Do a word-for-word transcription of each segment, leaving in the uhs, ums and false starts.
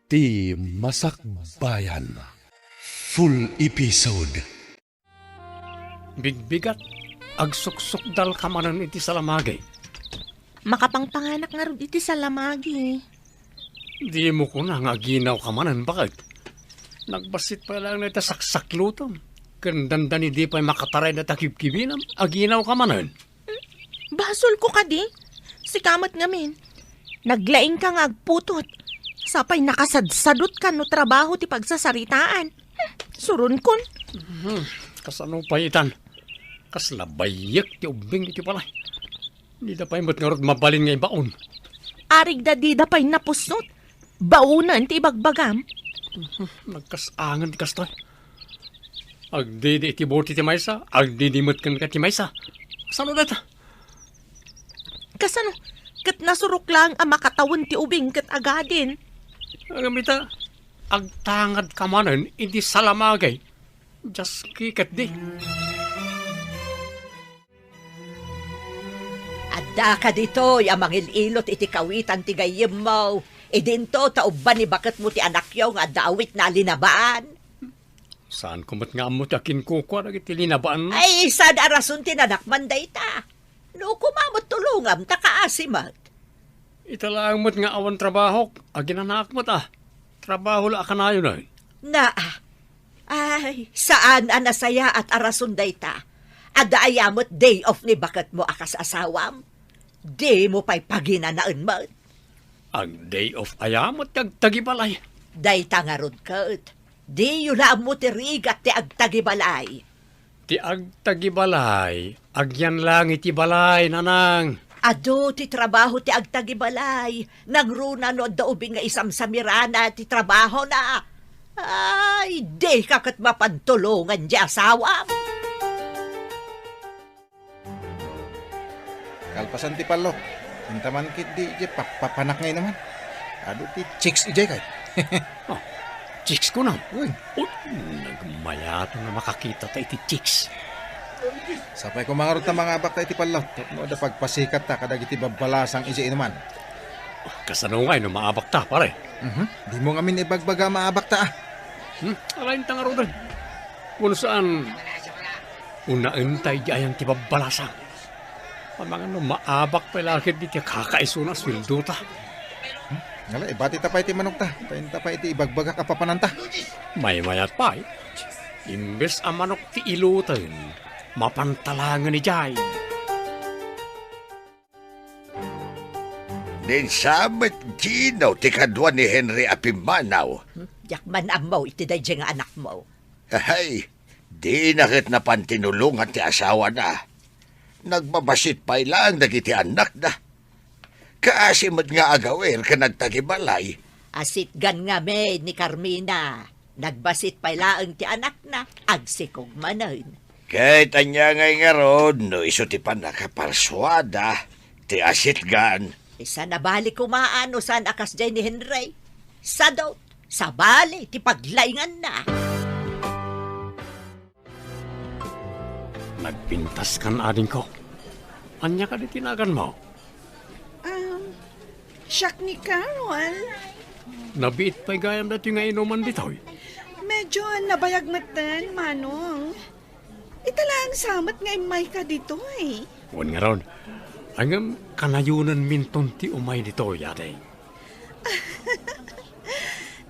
Ti Masakbayan. Full episode. Bigbigat, agsuksukdalka manen iti salamagi. Makapangpanganak ngarud iti salamagi. Dimo kuna nga aginawka manen, baket? Nagbassit pay laeng dayta saksaklutom. Ken dandani di pay makataray dayta kibkibinam, aginawka manen. Basolko kadi? Sika met ngamin. Naglaingka nga agputot. Sapay nakasadsadutka no trabaho ti pagsasaritaan. Hmm, suronkon. Mhm. Kasano pay itan? Kasla bayyek ti ubbing iti balay. Dida pay met ngarud mabalin nga ibaon. Arigda dida pay napusot. Baonen ti ibagbagam. Mhm. Nagkas-angen ti kastoy. Agdidi iti buti ti maysa, agdidi met kenka ti maysa. Kasano dayta? Kasano? Ket nasurok laeng a makatawen ti ubing ket agadin. Ngem ita, agtangadka manen iti salamagi. Diaski ketdi. Addaka ditoy a mangil-ilot iti kawitan ti gayyemmo. Idinto ta ubba ni baketmo ti anakyo nga adda awitna a linabaan. Saanko met nga ammo ti akinkukua dagiti linabaan. Ay, saan a rason ti nanakman dayta? No koma met tulongam ta kaasi met. Ita laeng met nga awan trabahok, aginanaak met a. Trabaho la a kanayon, ay. Na, ay, saan a nasayaat a rason dayta. Adda aya met day off ni baketmo a kas asawam? Dimo pay paginanaen met. Ag day off aya met ti agtagibalay. Dayta ngarud ket, diyo la ammo ti rigat ti agtagibalay. Ti agtagibalay, agyan lang iti balay, nanang. Adu ti trabaho ti agtagibalay, nangruna no adda ubing nga isamsamirana ti trabahona. Ay, dika ket mapantulongan ti asawam. Kalpasan ti pallot. Inta man ketdi idiay papanak nga inuman. Adu ti chicks idiay kay. Oh, chicks kunam? Wen. Oh, nagmayaten nga makakita ta iti chicks. Sapay koma ngarud ta mangabak ta iti pallot. Tapno adda pagpasikatta kadagiti babbalasang idiay inuman. Oh, kasano ngay no maabak ta, pare? Mhm. Dimo ngamin ibagbaga a maabak ta, ah. Hmm? Alaen ta ngaruden. Wenno saan, unaen ta idiay ayan ti babbalasang. Amangan no maabak pay la ketdi ti kakaisuna a sueldota. Hmm? Ngala, ibati ta pay ti manokta. Ta inta pay iti ibagbagak a papananta. Maymayat pay. Imbes a manok ti iloten, mapantalangen idiay. Dinsa met Gino ti kadua ni Henry a pimmanaw. Hmm? Diak man ammo iti daydiay nga anakmo. Ay, dina ket napantinulongan ti asawana. Nagbabassit pay laeng dagiti annakda. Kaasi met nga agawir ken agtagibalay. Asitgan ngamin ni Carmina. Nagbassit pay laeng ti anakna, agsikog manen. Ket ania ngay ngarud no isu ti pannakaparsuada ti asitgan? Isa nabali koma no saan a kasdiay ni Henry. Sadu, sabali ti paglainganna. Nagpintaskan, adingko. Ania kadi ti naganmo? Um, siak ni Carol. Nabiit pay gayam datoy nga inuman ditoy. Medyo nabayag metten, Manong. Ita laeng sa met nga immayka ditoy. Wen ngarud, ngem kanayonenminton ti umay ditoy, ading.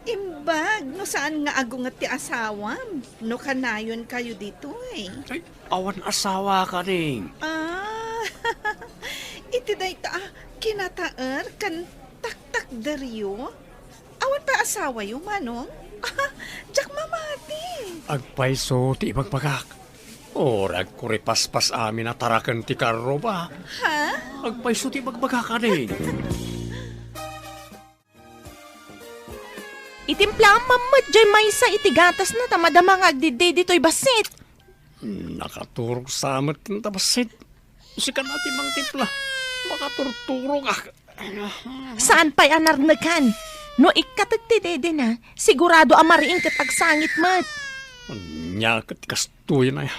Imbag no saan nga agunget ti asawam, no kanayonkayo ditoy. Ay, awan asawak, ading. Ah, iti dayta a kinataer ken taktakderyo? Awan pay asawayo, Manong? Diak mamati. Agpayso ti ibagbagak. Uray agkuripaspas amin a taraken ti karro ba? Ha? Agpayso ti ibagbagak, ading. Itimplaam met diay maysa iti gatasna ta madama nga agdiddey ditoy bassit. Nakaturog sa met ken ta bassit. Sika na ti mangtimpla. Makaturturogak. Saan pay a narnekan. No ikkatek ti dedena, sigurado a mariing ket agsangit met. Ania ket kastoyen aya?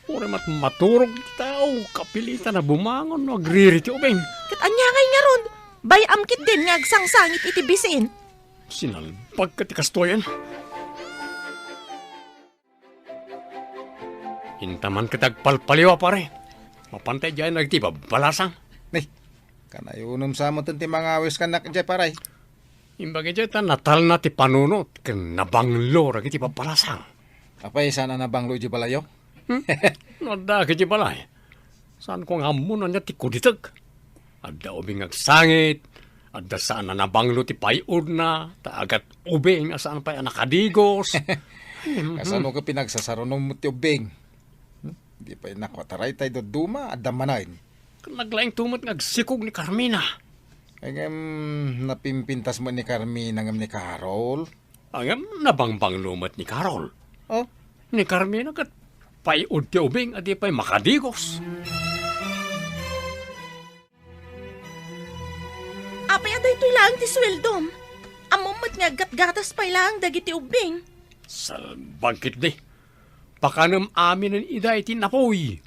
Uray met maturog ti tao, kapilitan a bumangon no agriri ti ubing. Ket ania ngay ngarud? Bay-am ketdin nga agsangsangit iti bisin. Sinalbag ket ti kastoyen. Inta man ket agpalpaliw a, pare. Mapanta idiay nagiti babbalasang. Ni, kanayonem sa met ti mangawis kanak idiay, pare. Imbag idiay ta natalna ti panunot ken nabanglo dagiti babbalasang. Apay, saan a nabanglo idiay balayo? Hmm? No adda ket idiay balay. Saanko nga ammo no ania ti kuditek. Adda ubing nga agsangit, adda saan a nabanglo ti pay-udna, ta agat ubing a saan pay a nakadigos. Mhm. Kasano ket pinagsasarunom ti ubing? Hmm? Di pay nakuataray tay dadduma, adda manen. Ket naglaingto met nga agsikog ni Carmina. Ngem, napimpintas met ni Carmina ngem ni Carol. Ngem, nabangbanglo met ni Carol. Oh? Ni Carmina ket pay-ud ti ubing a di pay makadigos. Apay a daytoy laeng ti sueldom? Ammom met nga aggatgatas pay laeng dagiti ubbing. Salbag ketdi. Pakanem aminen ida iti napuy.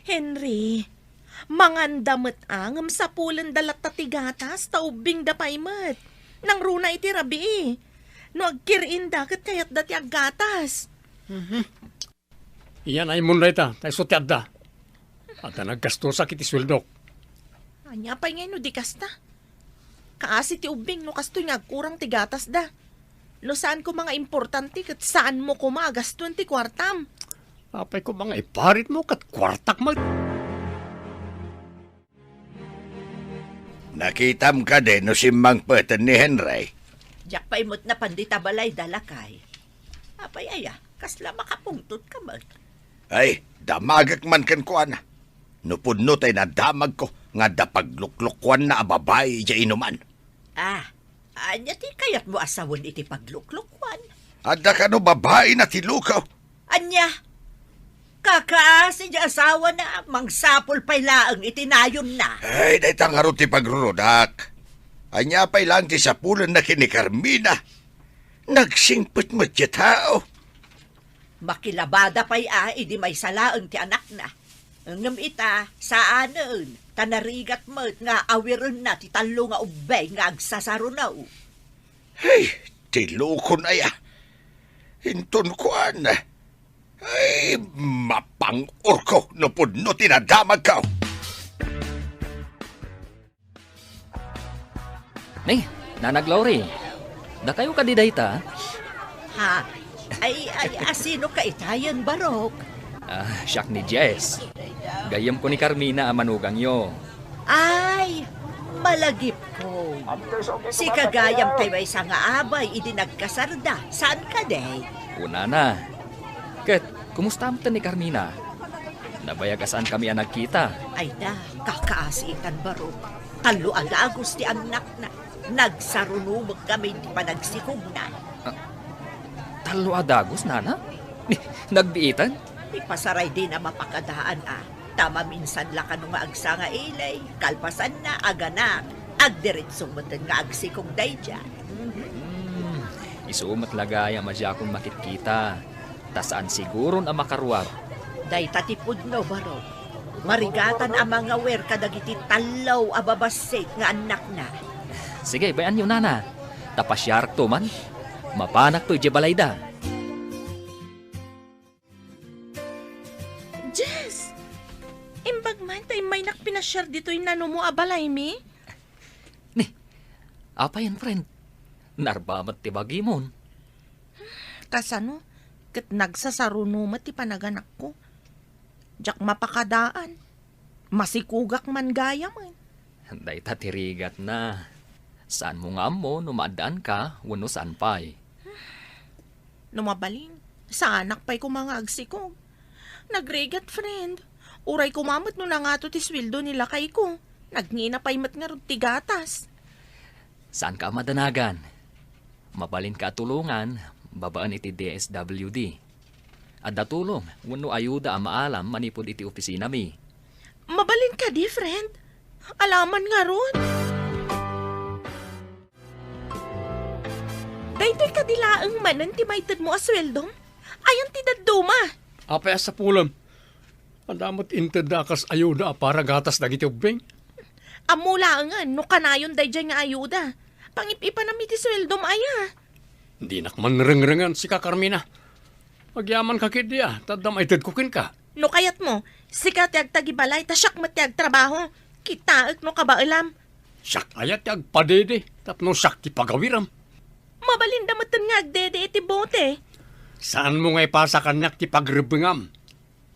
Henry, manganda met a, ngem sapulenda latta ti gatas, ta ubbingda pay met. Nangruna iti rabii. No agkir-inda, ket kayatda ti aggatas. Mhm. Iyan ay mun dayta, ta isu ti adda. Adda naggastosak iti sueldok. Ania pay ngay no di kasta? Kaasi ti ubbing no kastoy nga agkurang ti gatasda. No saan koma nga importante ket saanmo koma a gastoen ti kuartam. Apay koma nga iparitmo ket kuartak met. Nakitam kadi no simmangpeten ni Henry? Diak pay met napan dita balayda, lakay. Apay aya, kasla makapungtot ka met? Ay, damagek man kenkuana. No pudno tay nadamagko nga adda pagluklukoanna a babai idiay inuman. Ah, ania ti kayatmo a sawen iti pagluklukoan? Adda kano babaina ti luko. Ania? Kakaasi ti asawana, mangsapul pay laeng iti nayonna. Ay, dayta ngarud ti pagrurudak. Ania pay laeng ti sapulenna ken ni Carmina? Nagsingpet met ti tao. Makilabada pay a idi maysa laeng ti anakna. Ngem ita, saanen, ta narigat met nga awirenna ti tallo nga ubbing nga agsasaruno. Hey, ti lukon aya. Inton kuan. Ay, mapang-orko no pudno ti nadamagko. Ni, Nana Glory, dakayo kadi dayta? Ha? Ay, ay, asino ka itayen, Barok? Ah, siak ni Jess. Gayyemko ni Carmina a manugangyo. Ay, malagipko. Sika gayam tay maysa nga abay idi nagkasarda, saan kadi? Kunana. Ket, kumusta met ni Carmina? Nabayag a saankami a nagkita. Ay da, kakaasitan, Barok. Tallo a dagus ti annakna. Nagsarunomekkami iti panagsikogna. Ah, tallo a dagus, Nana? Nagbiitan? Ipasaray din a mapakadaan a. Ta maminsan la kano nga agsanga ili, kalpasanna, aganak. Agdiretso metten nga agsikog daydiay. Hmm, isu met la gayam a diakon makitkita. Ta saan siguron a makaruar. Dayta ti pudno, Barok. Marigatan a mangawer kadagiti tallo a babassit nga annakna. Sige, bay-anyo, Nana. Ta pasiarakto man. Mapanakto idiay balayda. Jess! Imbag man ta immaynak pinasiar ditoy nanumo a balaymi? Ni, apayen, friend? Narba met ti bagimon. Kasano? Ket nagsasaruno met ti panaganakko. Diak mapakadaan. Masikogak man gayamen. Dayta ti rigatna. Saanmo nga ammo no maaddaanka wenno saan pay. No mabalin, saanak pay koma nga agsikog. Nagrigat, friend. Uray koma met no nangato ti sueldo ni lakayko. Nagngina pay met ngarud ti gatas. Saanka a madanagan. Mabalinka a tulongan babaen iti D S W D. Adda tulong wenno ayuda a maalam manipud iti opisinami. Mabalin kadi, friend? Alaman ngarud? Daytoy kadi laeng manen ti maitedmo a sueldom? Ayan ti dadduma? Apay a sapulem? Adda met intedda a kas ayuda a para gatas dagiti ubbing? Ammo laengen no kanayon daydiay nga ayuda. Pangip-ipanam iti sueldom aya. Dinak man rengrengen sika, Carmina. Agyamanka ketdi a, ta adda maitedko kenka. No kayatmo, sika ti agtagibalay ta siak met ti agtrabaho. Kitaek no kabaelam. Siak aya ti agpadede tapno siak ti pagawirem? Mabalinda metten nga agdede iti bote. Saanmo nga ipasa kaniak ti pagrebbengam?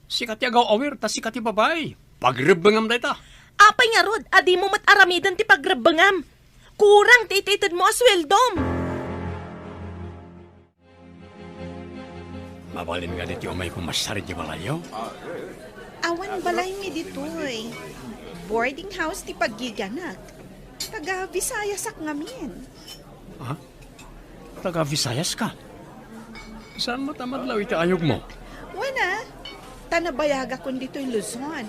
Sika ti agaw-awir ta sika ti babai. Pagrebbengam dayta. Apay ngarud a dimo met aramiden ti pagrebbengam? Kurang ti itedmo a sueldom. Mabalin nga ditoy umayko masiar iti balayyo? Awan balaymi ditoy. Boarding house ti paggiganak. Taga Visayasak ngamin. Ha? Taga Visayas ka? Saan met a madlaw iti ayogmo? Wen a, ta nabayagakon ditoy Luzon.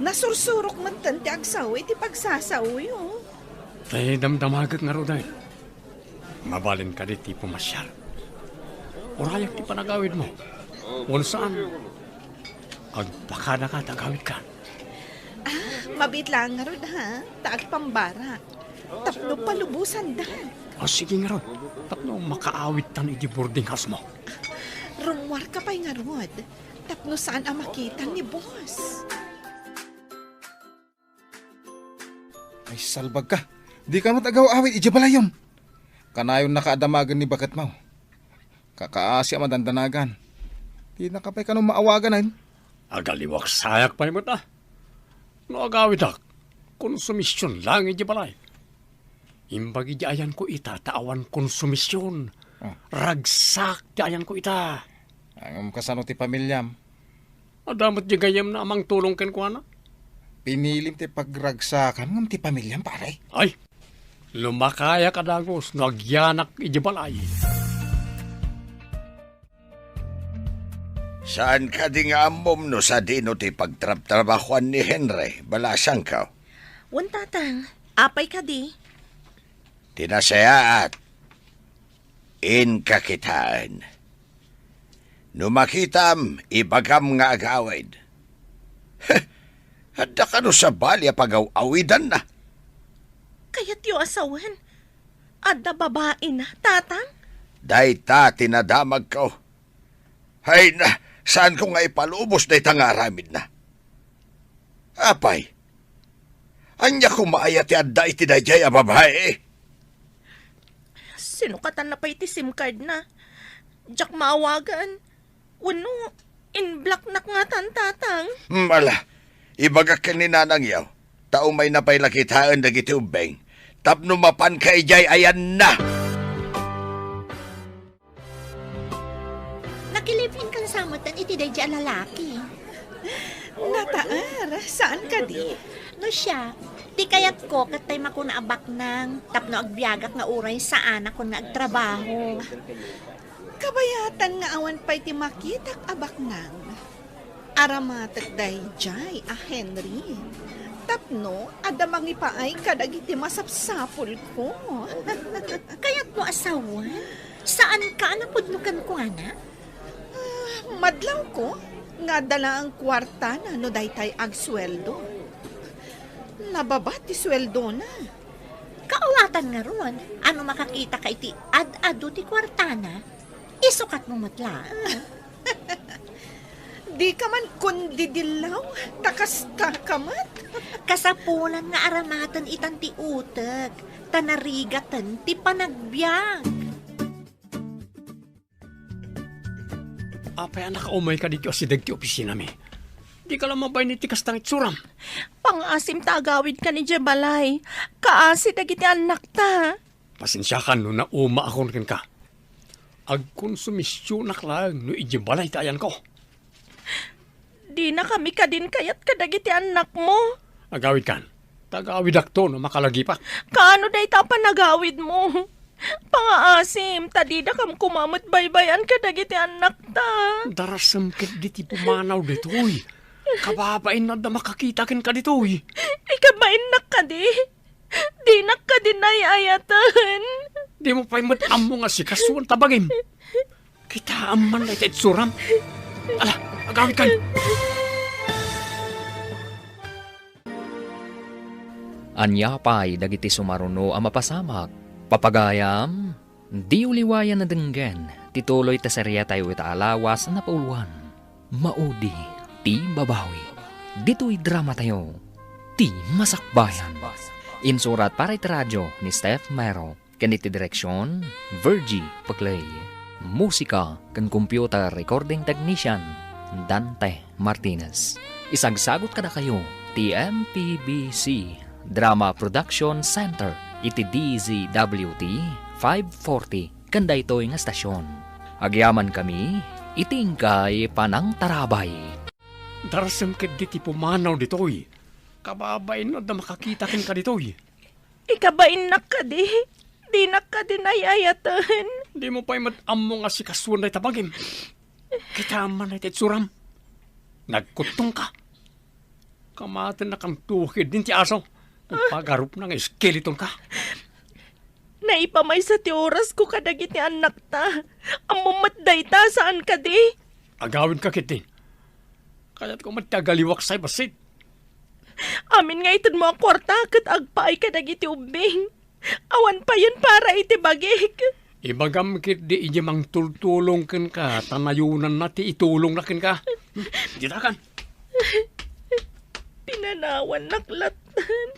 Nasursurok metten ti agsao iti pagsasaoyo. Tay damdamagek ngarud ay. Mabalin kadi ti pumasiar? Urayak ti panagawidmo. Wen saan, agpakadaka ta agawidkan. Ah, mabiit laeng ngarud, ha? Ta agpambarak. Tapno palubosandak. O, sige ngarud. Tapno makaawidtan iti boarding house mo. Rummuarka pay ngarud. Tapno saan a makita ni boss. Ay, salbagka. Dika met agaw-awid idiay balayyom. Kanayonnaka a damagen ni baketmo. Kakaasi a madandanagan. Dinaka pay kano maawaganen. Agaliwaksayak pay met a. No agawidak, konsumision laeng idiay balay. Imbag idiay ayanko ita ta awan konsumision. Ah. Ragsak ti ayanko ita. Ngem kasano ti pamiliam? Adda met di gayyemna a mangtulong kenkuana. Pinilim ti pagragsakan ngem ti pamiliam, pare? Ay, lumakayak a dagus no agyanak idiay balay. Saan kadi nga ammom no sadino ti pagtrabtrabahoan ni Henry, balasangko? Wen, Tatang. Apay kadi? Ti nasayaat, inka kitaen. No makitam, ibagam nga agawid. Heh, adda kano sabali a pagaw-awidanna? Kayatyo a sawen, adda babaina, Tatang? Dayta ti nadamagko. Hay na, saanko nga ipalubos dayta nga aramidna. Apay, ania koma aya ti adda iti daydiay a babai? Sinukatanna pay ti SIM cardna. Diak maawagan. Wenno, in-blocknak ngatan, Tatang. Hmm, ala, ibagak ken ni nanangyo, ta umayna pay la kitaen dagiti ubbing tapno mapanka idiay ayanna. Nakilive-in kan sa metten iti daydiay a lalaki. Nataer, saan kadi? No siak, ti kayatko ket tay makuna a baknang tapno agbiagak nga uray saanakon nga agtrabaho. Kabayatan nga awan pay ti makitak a baknang. Aramatek daydiay a Henry tapno adda mangipaay kadagiti masapsapulko. Kayatmo a sawen, saanka a napudno kenkuana? Ah, madlawko nga adda laeng kuartana no daytay agsueldo. Nababa ti sueldona. Kaawatan ngarud, a no makakitaka iti ad-adu ti kuartana, isukatmo met laeng. Dika man kundidillaw, ta kastaka met. Kasapulan nga aramaten itan ti utek, ta narigaten ti panagbiag. Apay a nakaumayka ditoy asideg ti opisinami? Dika la mabain iti kasta nga itsuram. Pangaasim ta agawidkan idiay balay. Kaasi dagiti annakta. Pasensiakan no naumaakon kenka. Agkonsumisionak laeng no idiay balay ti ayanko. Dinakami kadin kayat kadagiti annakmo. Agawidkan. Ta agawidakto no makalagipak. Kaano dayta a panagawidmo? Pangaasim, ta didakam koma met baybay-an kadagiti annakta. Darasem ketdi ti pumanaw ditoy. Kababain no adda makakita kenka ditoy. Ikabainnak kadi? Dinak kadi nay-ayaten. Dimo pay met ammo nga sika suan ta bagim. Kitaem man dayta itsuram. Ala, agawidkan. Ania pay dagiti sumaruno a mapasamak? Papagayam, diyo liwayan a denggen ti tuloy ti seriatayo ita a lawas a napauluan, Maudi ti Babawi. Ditoy dramatayo, Ti Masakbayan. Insurat para iti radyo ni Steph Mero. Ken iti direksion, Virgie Paclay. Musika ken computer recording technician, Dante Martinez. Isagsagut kadakayo ti M P B C Drama Production Center iti D Z W T five forty ken daytoy nga stasyon. Agyamankami iti inkay panangtarabay. Darasem ketdi ti pumanaw ditoy. Kababain no adda makakita kenka ditoy. Ikabainnak kadi? Dinak kadi nay-ayaten? Dimo pay met ammo nga sikasuan dayta bagim. Kita man dayta itsuram. Nagkuttongka. Kamatennakanto ketdin ti aso. Ipagarupna nga iskeletonka. Naipamaysa ti orasko kadagiti annakta. Ammom met dayta, saan kadi? Agawidka ketdin. Kayatko met ti agaliwak say bassit. Amin nga itedmo a kuarta ket agpaay kadagiti ubbing. Awan payen para iti bagik. Ibagam ketdi idiay mangtultulong kenka, ta nayonanna ti itulongna kenka. Hmm, ditakan. Pinanawannak latten.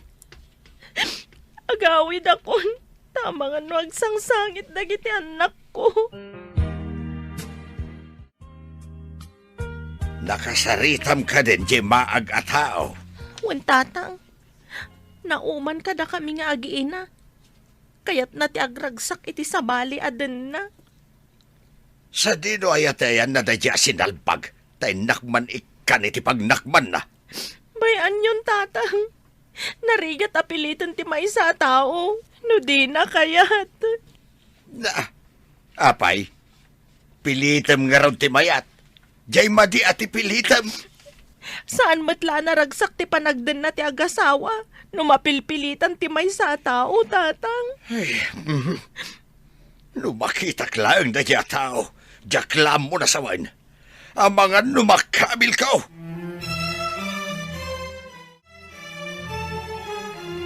Agawidakon, ta amangan no agsangsangit dagiti annakko. Nakasaritam kadin diay maag a tao? Wen, Tatang. Nauman kadakami nga agiina. Kayatna ti agragsak iti sabali a denna. Sadino aya ti ayanna daydiay a sinalbag, ta innak man ikkan iti pagnakmanna? Bay-anyon, Tatang. Narigat a piliten ti maysa a tao, no dina kayat. Na, apay, pilitem ngarud ti mayat. Diay madi a ti pilitem. Saan met la a naragsak ti panagdenna ti agasawa no mapilpilitan ti maysa a tao, Tatang? Ay, mhm. No makitak laeng daydiay a tao, diak la ammo nasawen. Amangan no makabilko.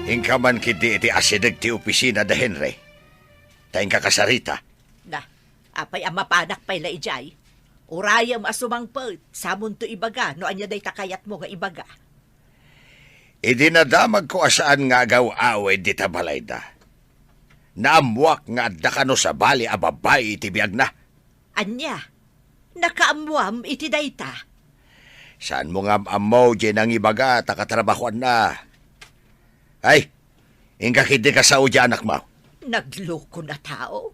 Inka man ketdi iti asideg ti opisina da Henry. Ta inka kasarita. Na, apay a mapanak pay la idiay? Urayem a sumangpet, samonto ibaga no ania dayta kayatmo nga ibaga. Idi nadamagko a saan nga agaw-awid dita balayda, naammoak nga adda kano sabali a babbai iti biagna. Ania? Nakaammoam iti dayta? Saanmo nga am-ammo diay nangibaga ta katrabahoanna. Ay, inka ketdi kasao diay anakmo. Nagloko a tao.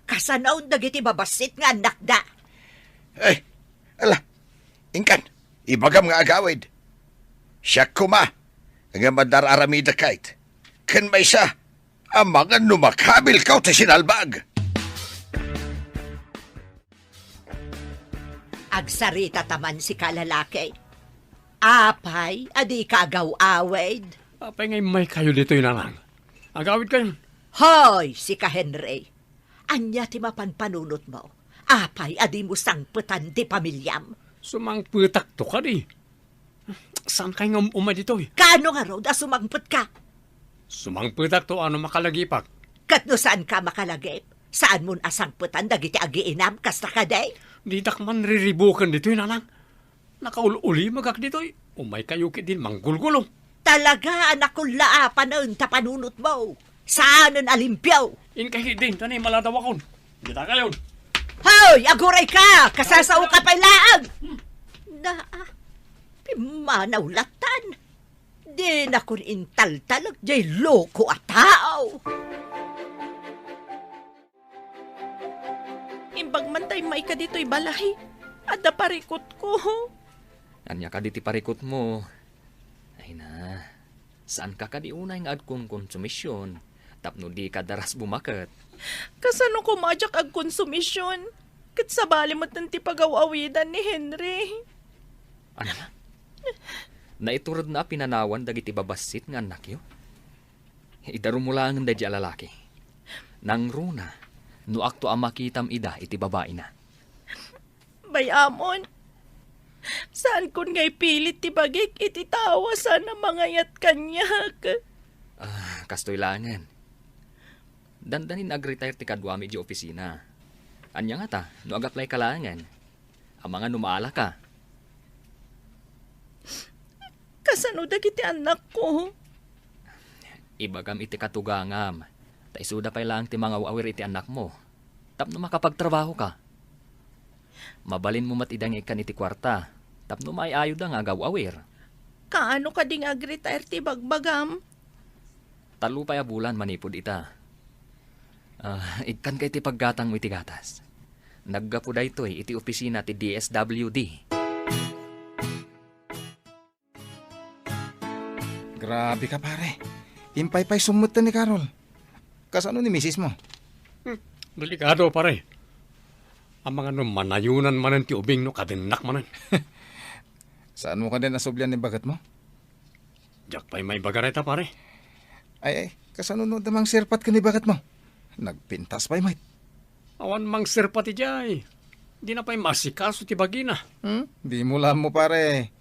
Kasanaon dagiti babassit nga annakda. Ay, ala, inkan, ibagam nga agawid. Siak koma, nga madar-aramidek kayt. Ken maysa, amangan no makabilko ti sinalbag. Agsarita ta man sika, lalaki. Apay a dika agaw-awid? Apay nga immaykayo ditoy, nanang? Agawidkayon. Hoy, sika, Henry. Ania ti mapanpanunotmo? Apay a dimo sangpetan ti pamiliam? Sumangpetakto kadi. Saankay nga um-, umay ditoy? Kaano ngarud a sumangpetka? Sumangpetakto a no makalagipak. Ket no saanka makalagip, saanmon a sangpetan dagiti agiinam kasta kadi? Ditak man riribuken ditoy, nanang. Nakaul-ulimegak ditoy. Umaykayo ketdin manggulgulo. Talaga a nakullaapanen ta panunotmo. Saanen a limpio. Inka ketdin, ta ni maladawakon. Ditakayon. Hoy, agurayka! Kasasaoka pay laeng! Naa, pimmanaw lattan. Dinakon intaltalek diay loko a tao. Imbag man ta immayka ditoy balay, adda parikutko. Ania kadi ti parikutmo? Ay na, saanka kadi unay nga agkonkonsumision tapno dika daras bumaket? Kasano koma diak agkonsumision? Ket sabali metten ti pagaw-awidan ni Henry. Ania? Naituredna a pinanawan dagiti babassit nga annakyo? Idarumo laengen daydiay a lalaki. Nangruna, no akto a makitam ida iti babaina. Bay-amon, saankon nga ipilit ti bagik iti tao a saan a mangayat kaniak. Ah, kastoy laengen. Dandanin nag-retire ti kaduami idiay opisina. Ania ngata, no ag-apply ka laengen? Amangan no maala ka. Kasano dagiti annakko? Ibagam iti katugangam, ta isuda pay laeng ti mangaw-awir iti annakmo, tapno makapagtrabaho ka. Mabalinmo met ida nga ikkan iti kuarta, tapno maay-ayoda nga agaw-awir. Kaano kadi nga ag-retire ti bagbagam? Tallo pay a bulan manipud ita. Ah, ikkanka iti paggatangmo iti gatas. Naggapu daytoy iti opisina ti D S W D. Grabe ka, pare. Impaypaysong metten ni Carol. Kasano ni misismo? Hmm, delikado, pare. Amangan no manayonan manen ti ubing no kadennak manen. Saanmo kadi a nasublian ni baketmo? Diak pay maibaga dayta, pare. Ay, ay, kasano no adda mangserpat ken ni baketmo? Nagpintas pay met. Awan mangserpat idiay. Dina pay maasikaso ti bagina. Hmm? Dimo la ammo, pare.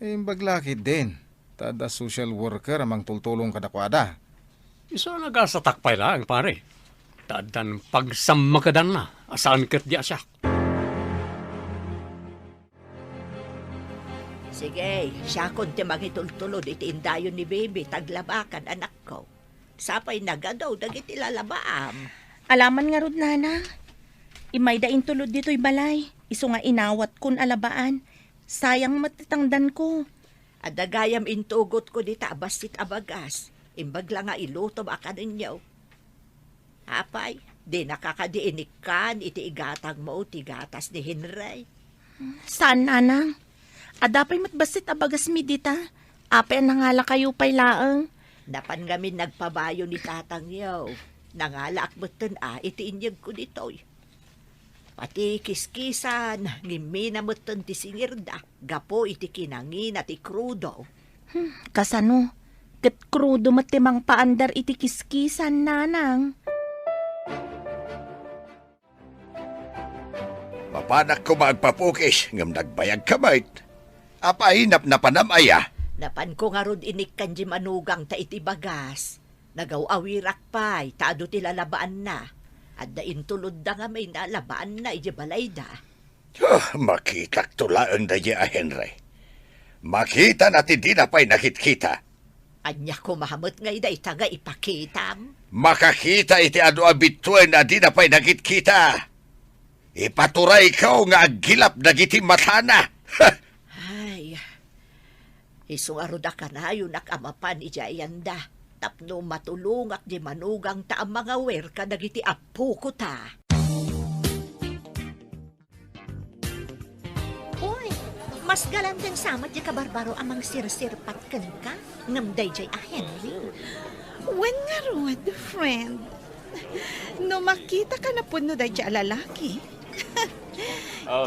Imbag la ketdin, ta adda social worker a mangtultulong kadakuada. Isu a nagasatak pay laeng, pare. Ta addan pagsammakedanna a saan ketdi a siak. Sige, siakon ti mangitultulod iti indayon ni Bibi, taglabakan, anakko. Sapay nagadaw dagiti lalabaam. Alaman ngarud, nanang. Immayda intulod ditoy balay, isu nga inawatkon a labaan. Sayang met ti tangdanko. Adda gayam intugotko dita a bassit a bagas. Imbag la nga ilutom a kanenyo. Apay, dinaka kadi inikkan iti igatangmo ti gatas ni Henry? Saan, nanang. Adda pay met bassit a bagasmi dita. Apay a nangalakayo pay laeng? Napan ngamin nagpabayo ni tatangyo. Nangalaak metten a iti inyegko ditoy. Pati kiskisan, ngimmina metten ti singirda gapu iti kinangina ti krudo. Hmm, kasano? Ket krudo met ti mangpaandar iti kiskisan, nanang. Mapanak koma agpapukis, ngem nagbayag ka met. Apay, napnapanam aya? Napanko ngarud inikkan di manugangta iti bagas. Nagaw-awirak pay, ta adu ti lalabaanna. Adda intulodda ngamin a labaanna idiay balayda. Huh, makitakto laeng daydiay a Henry. Makitana ti dina pay nakitkita. Ania koma met ngay dayta nga ipakitam? Makakita iti adu a bituen a dina pay nakitkita. Ipaturayko nga aggilap dagiti matana. Ay, isu ngarud a kanayonak a mapan idiay ayanda tapno matulongak di manugangta a mangawer kadagiti appokota. Uy, mas galanten sa met di kabarbaro a mangsirsirpat kenka, ngem daydiay a Henry. Wen ngarud, friend. No makitaka napudno daydiay a lalaki,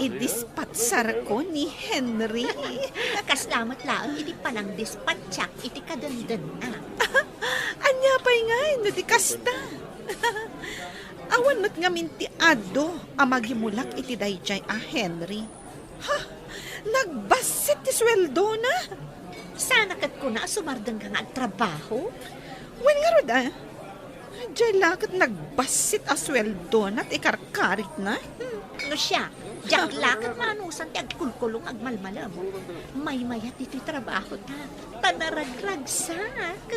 idispatsarko ni Henry. Kasla met laeng iti panangdispatsak iti kadenden-ak. Ania pay ngay no di kasta? Awan met ngamin ti adu a magimulak iti daydiay a Henry. Ha? Nagbassit ti sueldona? Sana ket kuna a sumardengka nga agtrabaho? Wen ngarud, a. Diay la ket nagbassit a sueldona ti karkaritna. Hmm. No siak, diak la ket maanusan ti agkulkulong agmalmalem. Maymayat iti trabahota, ta naragragsak.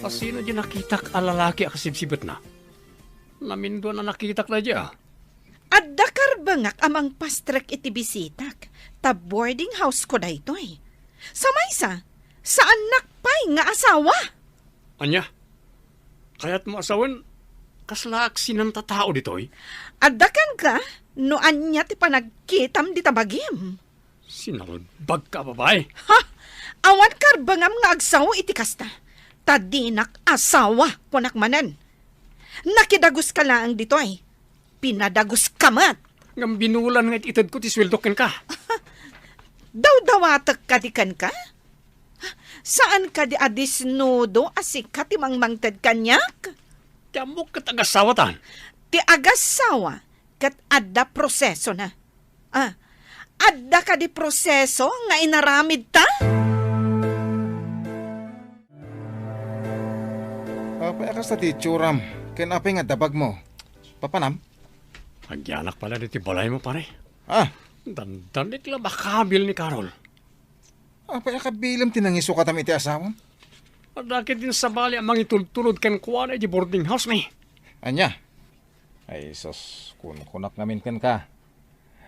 Asino di nakitak a lalaki a kasibsibetna? Naminduan a nakitak daydiay a. Adda karbengak a mangpastrek iti bisitak, ta boarding house ko daytoy. Sa maysa, saannak pay nga asawa. Ania? Kayatmo a sawen, kasla aksinan ta tao ditoy? Adda kenka no ania ti panagkitam dita bagim. Sinalbagka a babai. Ha? Awan karbengam nga agsao iti kasta. Ta dinak asawa, kunak manen. Nakidaguska laeng ditoy. Pinadaguska met. Ngem binulan nga it-itedko ti sueldok kenka. Dawdawatek kadi kenka? Saan kadi a disnudo a sika ti mangmangted kaniak? Ti ammok ket agasawatan. Ti agasawa ket adda prosesona. Ah, Adda kadi proseso nga inaramidta? Apay a kasta ti itsuram? Ken apay nga dabagmo? Papanam? Agyanak pala diti balaymo, pare. Ah. Dandanik la makabil ni Carol. Apay a kabilem ti nangisukatam iti asawam? Adda ketdin sabali a mangitultulod kenkuana iti boarding house mi. Ania? Ay, sus, kunkunak ngamin kenka.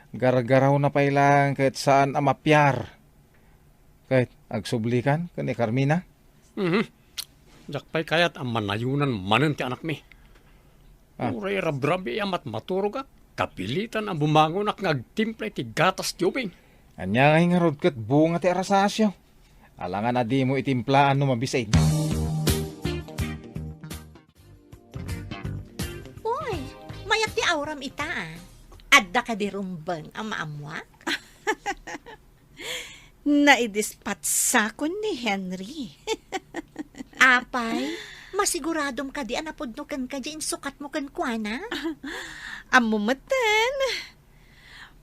Gargarawna pay laeng ket saan a mapiar. Ket agsublikan ken ni Carmina? Mhm. Diak pay kayat a manayonan manen ti anakmi. Ah. Uray rabrabii a matmaturogak, kapilitan a bumangonak nga agtimpla iti gatas ti ubing. Ania ngay ngarud ket bunga ti arasasyo? Alangan a dimo itimplaan no mabisin. Uy, mayat ti auram ita, ah. Adda kadi rumbeng a maammuak? Naidispatsa ni Henry. Apay, masiguradom kadi a napudno kenka diay insukatmo kenkuana? Ammo metten.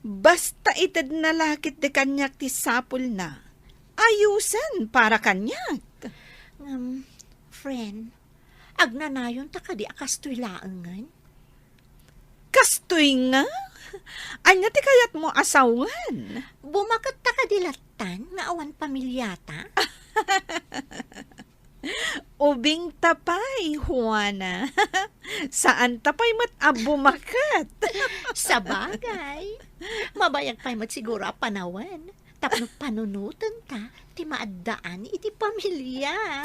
Basta itedna la ketdi kaniak ti sapulna, ayusen para kaniak. Ngem, friend, agnanayonta kadi a kastoy laengen? Kastoy nga? Ania ti kayatmo a sawen? Bumaketta kadi lattan nga awan pamiliata? Ubingta pay, Juana. Saanta pay met a bumaket. Sabagay. Mabayag pay met siguro a panawen. Tapno panunotenta ti maaddaan iti pamilia.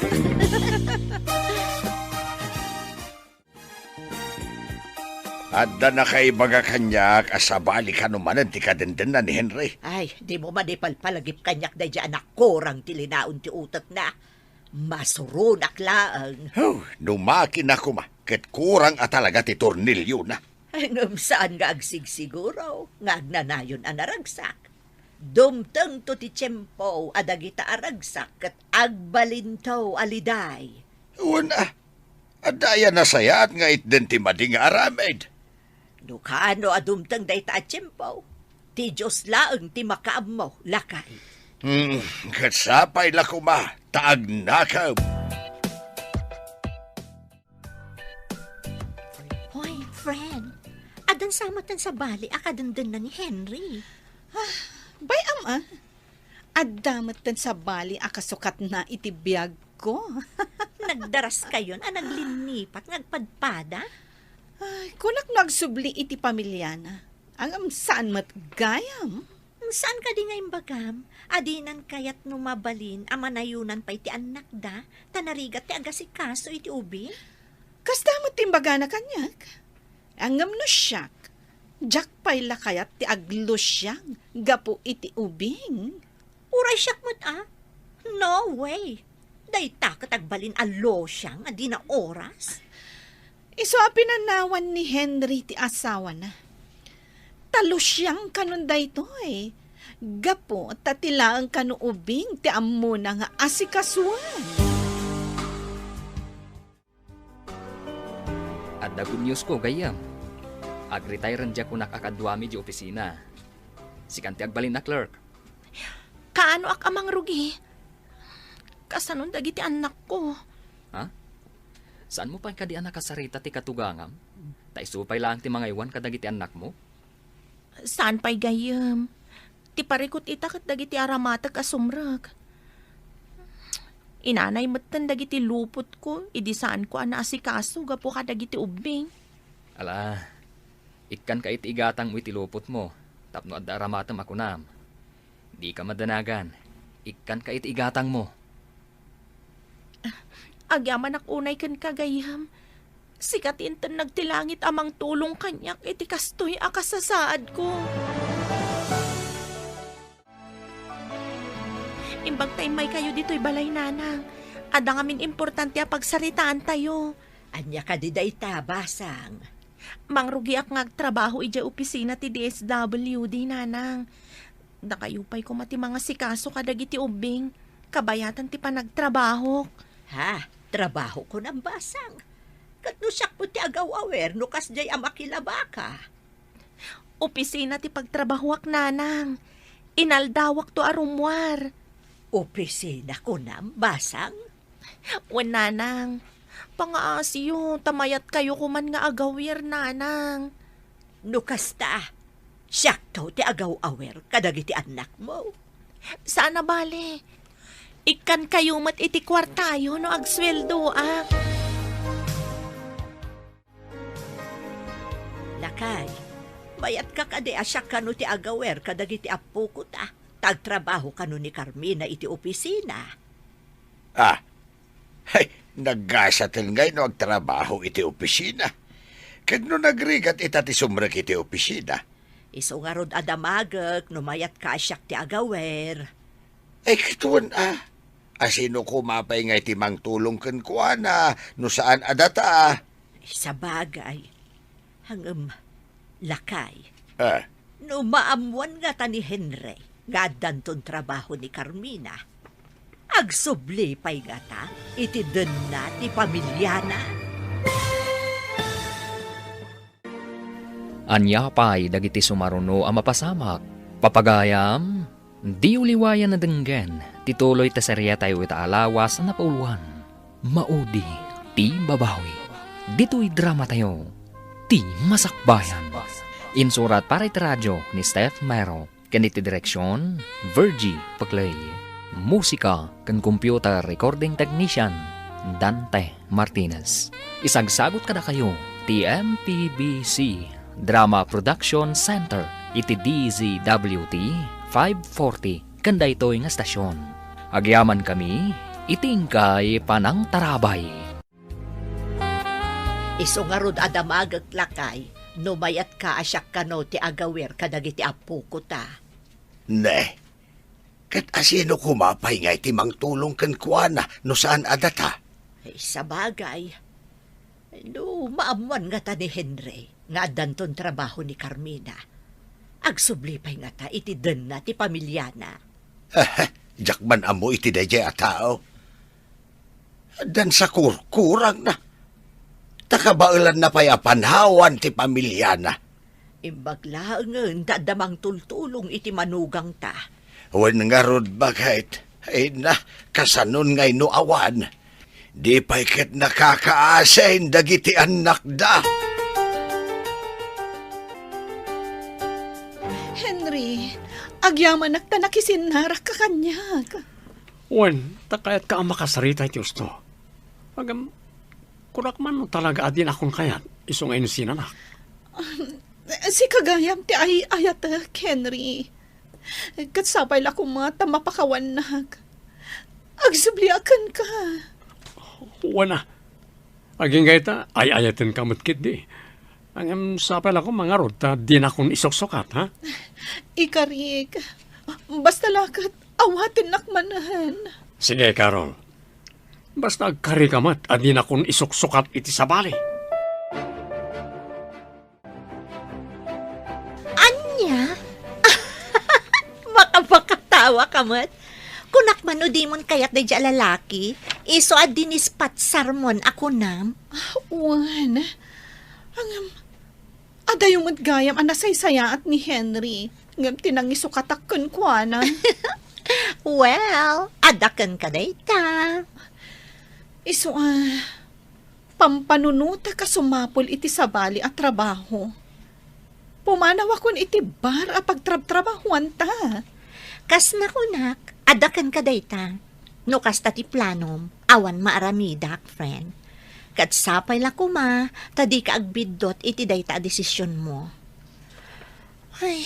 Adda nakaibaga kaniak a sabali kano manen ti kadendenna ni Henry. Ay, dimo man ipalpalagip kaniak daydiay a nakurang ti linaon ti utekna. Masuronak laeng. Huh, no makina koma, ket kurang a talaga ti torniliona. Ngem saan nga agsigsiguro nga agnanayon a naragsak. Dumtengto ti tiempo a dagita a ragsak ket agbalinto a liday. Wen a, adda aya nasayaat nga itden ti madi nga aramid? No kaano a dumteng dayta a tiempo, ti Dios laeng ti makaammo, lakay. Hmm, ket sapay la koma ta agnakem. Hoy, friend, addan sa met ti sabali a kadendenna ni Henry. Ah, bay-am a. Adda met ti sabali a kasukatna iti biagko. Nagdaraskayon a naglinnipat nga agpadpada? Ay, kunak no agsubli iti pamiliana. Ngem saan met gayam. Saan kadi nga imbagam a dinan kayat no mabalin a manayonan pay ti annakda, ta narigat ti agasikaso iti ubing? Kasta met ti imbagana kaniak. Ngem no siak, diak pay la kayat ti aglusiang gapu iti ubing. Uray siak met a? No way! Dayta ket agbalin a lusiang a dina oras. Isu a pinanawan ni Henry ti asawana. Ta lusiang kanon daytoy. Gapu ta ti laeng kano ubing ti ammona nga asikasuan. Adda good news ko, gayyem. Agretire diay kunak a kaduami di opisina. Sikan ti agbalin a clerk. Kaanoak a mangrugi? Kasanon dagiti annakko? Ha? Saanmo pay kadi a nakasarita ti katugangam? Ta isu pay laeng ti mangaywan kadagiti annakmo? Saan pay gayyem? Ti parikut ita ket dagiti aramatek a sumrek. Inanay metten dagiti lupotko idi saanko a naasikaso gapu kadagiti ubbing. Ala, ikkanka iti igatangmo iti lupotmo tapno adda aramatem a kunam. Dika madanagan. Ikkanka iti igatangmo. Agyamanak unay kenka, gayyem. Sika ti inton nagtilangit a mangtulong kaniak iti kastoy a kasasaadko. Imbag ta immaykayo ditoy balay, nanang. Adda ngamin importante a pagsaritaantayo. Ania kadi dayta, basang? Mangrugiak nga agtrabaho idiay opisina ti D S W D, nanang. Dakayo pay koma ti mangasikaso kadagiti ubbing, kabayatan ti panagtrabahok. Ha? Trabaho ko nambasang? Ket no siak met ti agaw-awer no kasdiay a makilabaka. Opisina ti pagtrabahoak, nanang. Inaldawakto a rummuar. Opisina kunam, basang? Wen, nanang. Pangaasiyo, ta mayatkayo koman nga agawir, nanang. No kasta, siakto ti agaw-awir kadagiti annakmo. Saan a bale. Ikkankayo met iti kuartayo no agsueldoak. Lakay, mayatka kadi a siak kano ti agawer kadagiti appoko ta, ta agtrabaho kano ni Carmina iti opisina? Ah, hay, naggasaten ngay no agtrabaho iti opisina. Ket no nagrigat ita ti sumrek iti opisina? Isu ngarud a damagek no mayatka a siak ti agawer. Ay, ket wen a. Asino koma pay ngay ti mangtulong kenkuana no saan a data? Sabagay. Ngem, lakay. Ah. No maammuan ngata ni Henry nga addanton trabaho ni Carmina, agsubli pay ngata iti denna ti pamiliana. Ania pay dagiti sumaruno a mapasamak? Papagayam, diyo liwayan a denggen ti tuloy ti seriatayo ita a lawas a napauluan, Maudi ti Babawi. Ditoy dramatayo, Ti Masakbayan. Insurat para iti radio ni Steph Mero. Ken iti direksion, Virgie Paclay. Musika ken computer recording technician, Dante Martinez. Isagsagut kadakayo ti M P B C Drama Production Center iti D Z W T five forty ken daytoy nga stasyon. Agyamankami iti inkay panangtarabay. Isu ngarud a damagek, lakay, no mayatka a siak kano ti agawer kadagiti appoko ta. Ne, ket asino koma pay ngay ti mangtulong kenkuana no saan a data? Ay, sabagay. No maammuan ngata ni Henry nga addanton trabaho ni Carmina, agsubli pay ngata iti denna ti pamiliana. Diak man ammo iti daydiay a tao. Addan sa kurkurangna. Ta kabaelanna pay a panawan ti pamiliana. Imbag laengen ta adda mangtultulong iti manugangta. Wen ngarud, baket, ay na, kasanon ngay no awan? Di pay ket nakakaasin dagiti annakda. Henry, agyamanak ta nakisinnarak ka kaniak. Wen, ta kayatka a makasarita iti husto. Ngem, kunak man no talaga a dinakon kayat, isu nga insinanak. Um, sika gayam ti ay-ayatek, Henry. Ket sapay la koma ta mapakawannak. Agsubliak kenka. Wen a. Agingga ita, ay-ayatenka met ketdi. Ngem sapay la koma ngarud ta dinakon isuksukat, ha? Ikarik, basta la ket awatennak manen. Sige, Carol. Basta agkarika met a dinakon isuksukat iti sabali. Ania? Makapakatawa ka met. Kunak man no dimon kayat daydiay a lalaki, isu a dinispatsarmon a kunam. Wen, ngem, adayo met gayam a nasaysayaat ni Henry, ngem ti nangisukatak kenkuana. Well, adda kenka dayta. Isu a, pampanunotek a sumapul iti sabali a trabaho. Pumanawakon iti bar a pagtrabtrabahoanta. Kas nakunak, adda kenka dayta. No kasta ti planom, awan maaramidak, friend. Ket sapay la koma ta dika agbiddut iti dayta a desisionmo. Ay,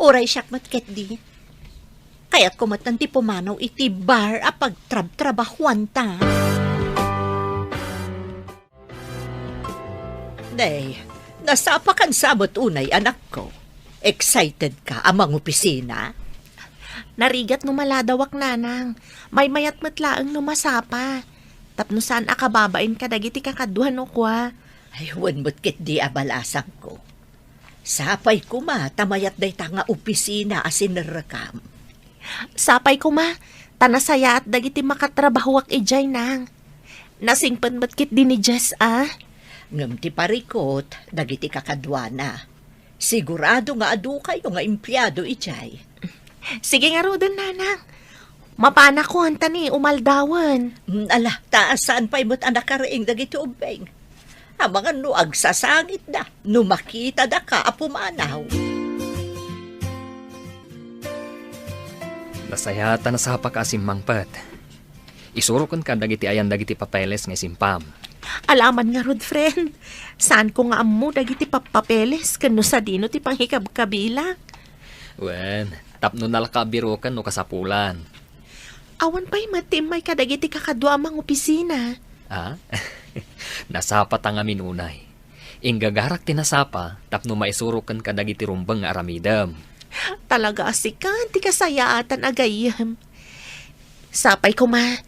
uray siak met ketdi. Kayatko met ti pumanaw iti bar a pagtrabtrabahoanta. Nay, nasapakan sa met unay, anakko. Excited ka a mangopisina? Narigat no maladawak, nanang. Maymayat met laeng no masapa. Tapno saan a kababain kadagiti kakaduan no kua. Ay, wen met ketdi a balasangko. Sapay koma ta mayat dayta nga opisina a sinerrekam. Sapay koma ta nasayaat dagiti makatrabahoak idiay, nang. Nasingpet met ketdi ni Jess a. Ngem ti parikut dagiti kakaduana. Sigurado nga adu kayo nga empleado idiay. Sige ngaruden, nanang. Mapanakon ta ni umaldawen. Mm, ala, ta saan pay met a nakariing dagiti ubbing. Amangan no agsasangitda, no makitada ka a pumanaw. Nasayaat a nasapaka a simmangpet. Isuroken ka dagiti ayan dagiti papeles nga isimpam. Alaman ngarud, friend. Saanko nga ammo dagiti papeles ken no sadino ti pangikabkabilak. Wen, tapno nalaka a biroken no kasapulan. Awan pay met ti immay kadagiti kakadua a mangopisina. Ah? Nasapa ta ngamin unay. Inggagarak ti nasapa tapno maisuroken kadagiti rumbeng nga aramidem. Talaga a sika ti kasayaatan a gayyem. Sapay koma,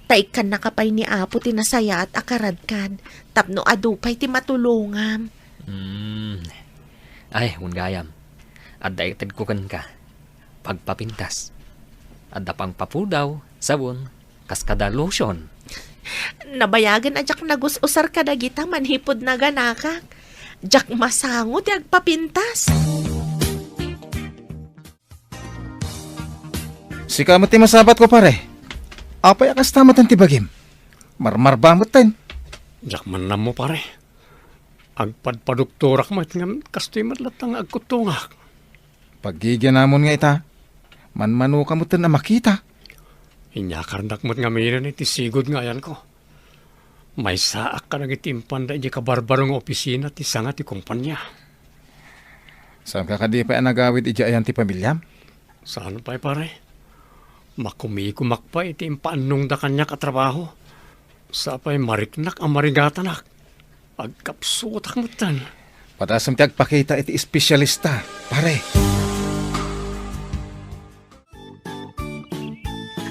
ta ikkannaka pay ni Apo ti nasayaat a karadkad, tapno adu pay ti matulongam. Hmm. Ay, wen gayam. Adda itedko kenka. Pagpapintas. Adda pangpapudaw, sabon, kas kada lotion. Nabayagen a diak nagus-usar kadagita manipud naganakak. Diak masango ti agpapintas. Sika met ti masabatko, pare. Apay a kasta met ti bagim? Marmarba met ten. Diak man ammo, pare. Agpadpadoktorak met ngem kastoy met latta nga agkuttongak. Paggigianamon nga ita, manmanoka met ten a makita. Inyakarnak met ngaminen iti sigud nga ayanko. Maysaak kadagiti impanda idiay kabarbaro nga opisina ti sanga ti kumpania. Saanka kadi pay a nagawid idiay ayan ti pamiliam? Saan pay, pare. Makumikumak pay iti impaannongda kaniak a trabaho. Sapay mariknak a marigatanak. Agkapsutak metten. Padasem ti agpakita iti espesyalista, pare.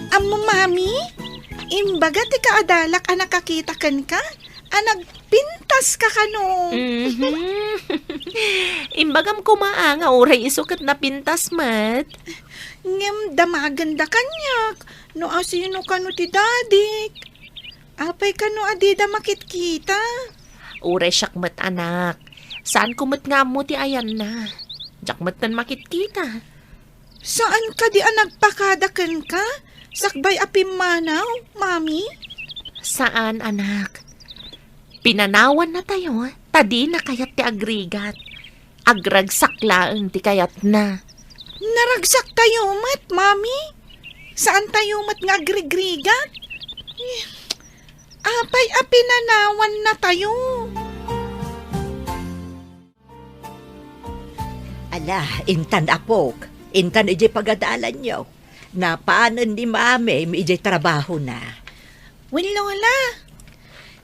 Ammo, Mami, imbaga ti kaadalak a nakakita kenka a nagpintas ka kano. Mhm. Imbagam koma a nga uray isu ket napintas met. Ngem damagenda kaniak no asino kano ti dadik. Apay kano a dida makitkita? Uray siak met, anak. Saanko met nga ammo ti ayanna. Diak metten makitkita. Saan kadi a nagpakada kenka sakbay a pimmanaw, Mami? Saan, anak. Pinanawannatayo ta dina kayat ti agrigat. Agragsak laeng ti kayatna. Naragsak tayo met, Mami. Saan tayo met nga agrigrigat? Apay a pinanawannatayo? Ala, intan, apok, intan idiay pagadalanyo. Napanen ni Mami idiay trabahona. Wen, Lola,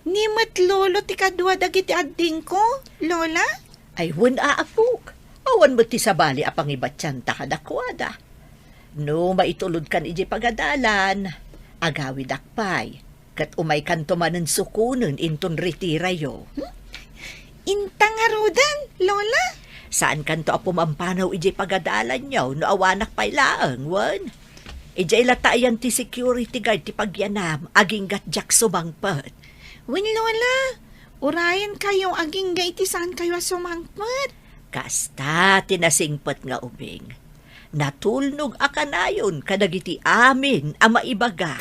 ni met Lolo ti kadua dagiti addingko, Lola? Ay, wen a, apok. Awan met ti sabali a pangibatianta kadakuada. No maitulodkan idiay pagadalan, agawidak pay. Ket umaykanto manen sukonen inton retirayo. Hmm? Inta ngaruden, Lola? Saankanto a pumampanaw idiay pagadalanyo no awanak pay laeng, wen? Idiay latta ayan ti security guard ti pagyanam, aginggat diak sumangpet. Wen, Lola, urayenkayo agingga iti saankayo a sumangpet. Kasta ti nasingpet nga ubing. Natulnog a kanayon kadagiti amin a maibaga.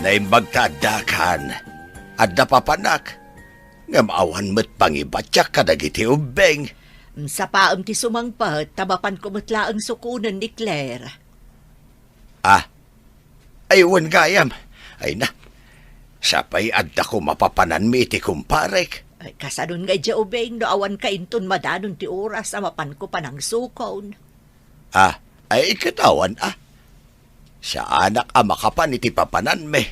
Naimbag ta addakan, adda papanak, ngem awan met pangibatiak kadagiti ubbing. Sapaem ti sumangpet, ta mapanko met laeng sukonen ni Claire. Ah, ay, wen gayam. Ay na, sapay adda koma papananmi iti kumparek. Ay, kasanon nga idiay ubing no awanka inton madanon ti oras a mapanko panangsukon. Ah, ay, ket awan, ah. Saanak a makapan iti papananmi.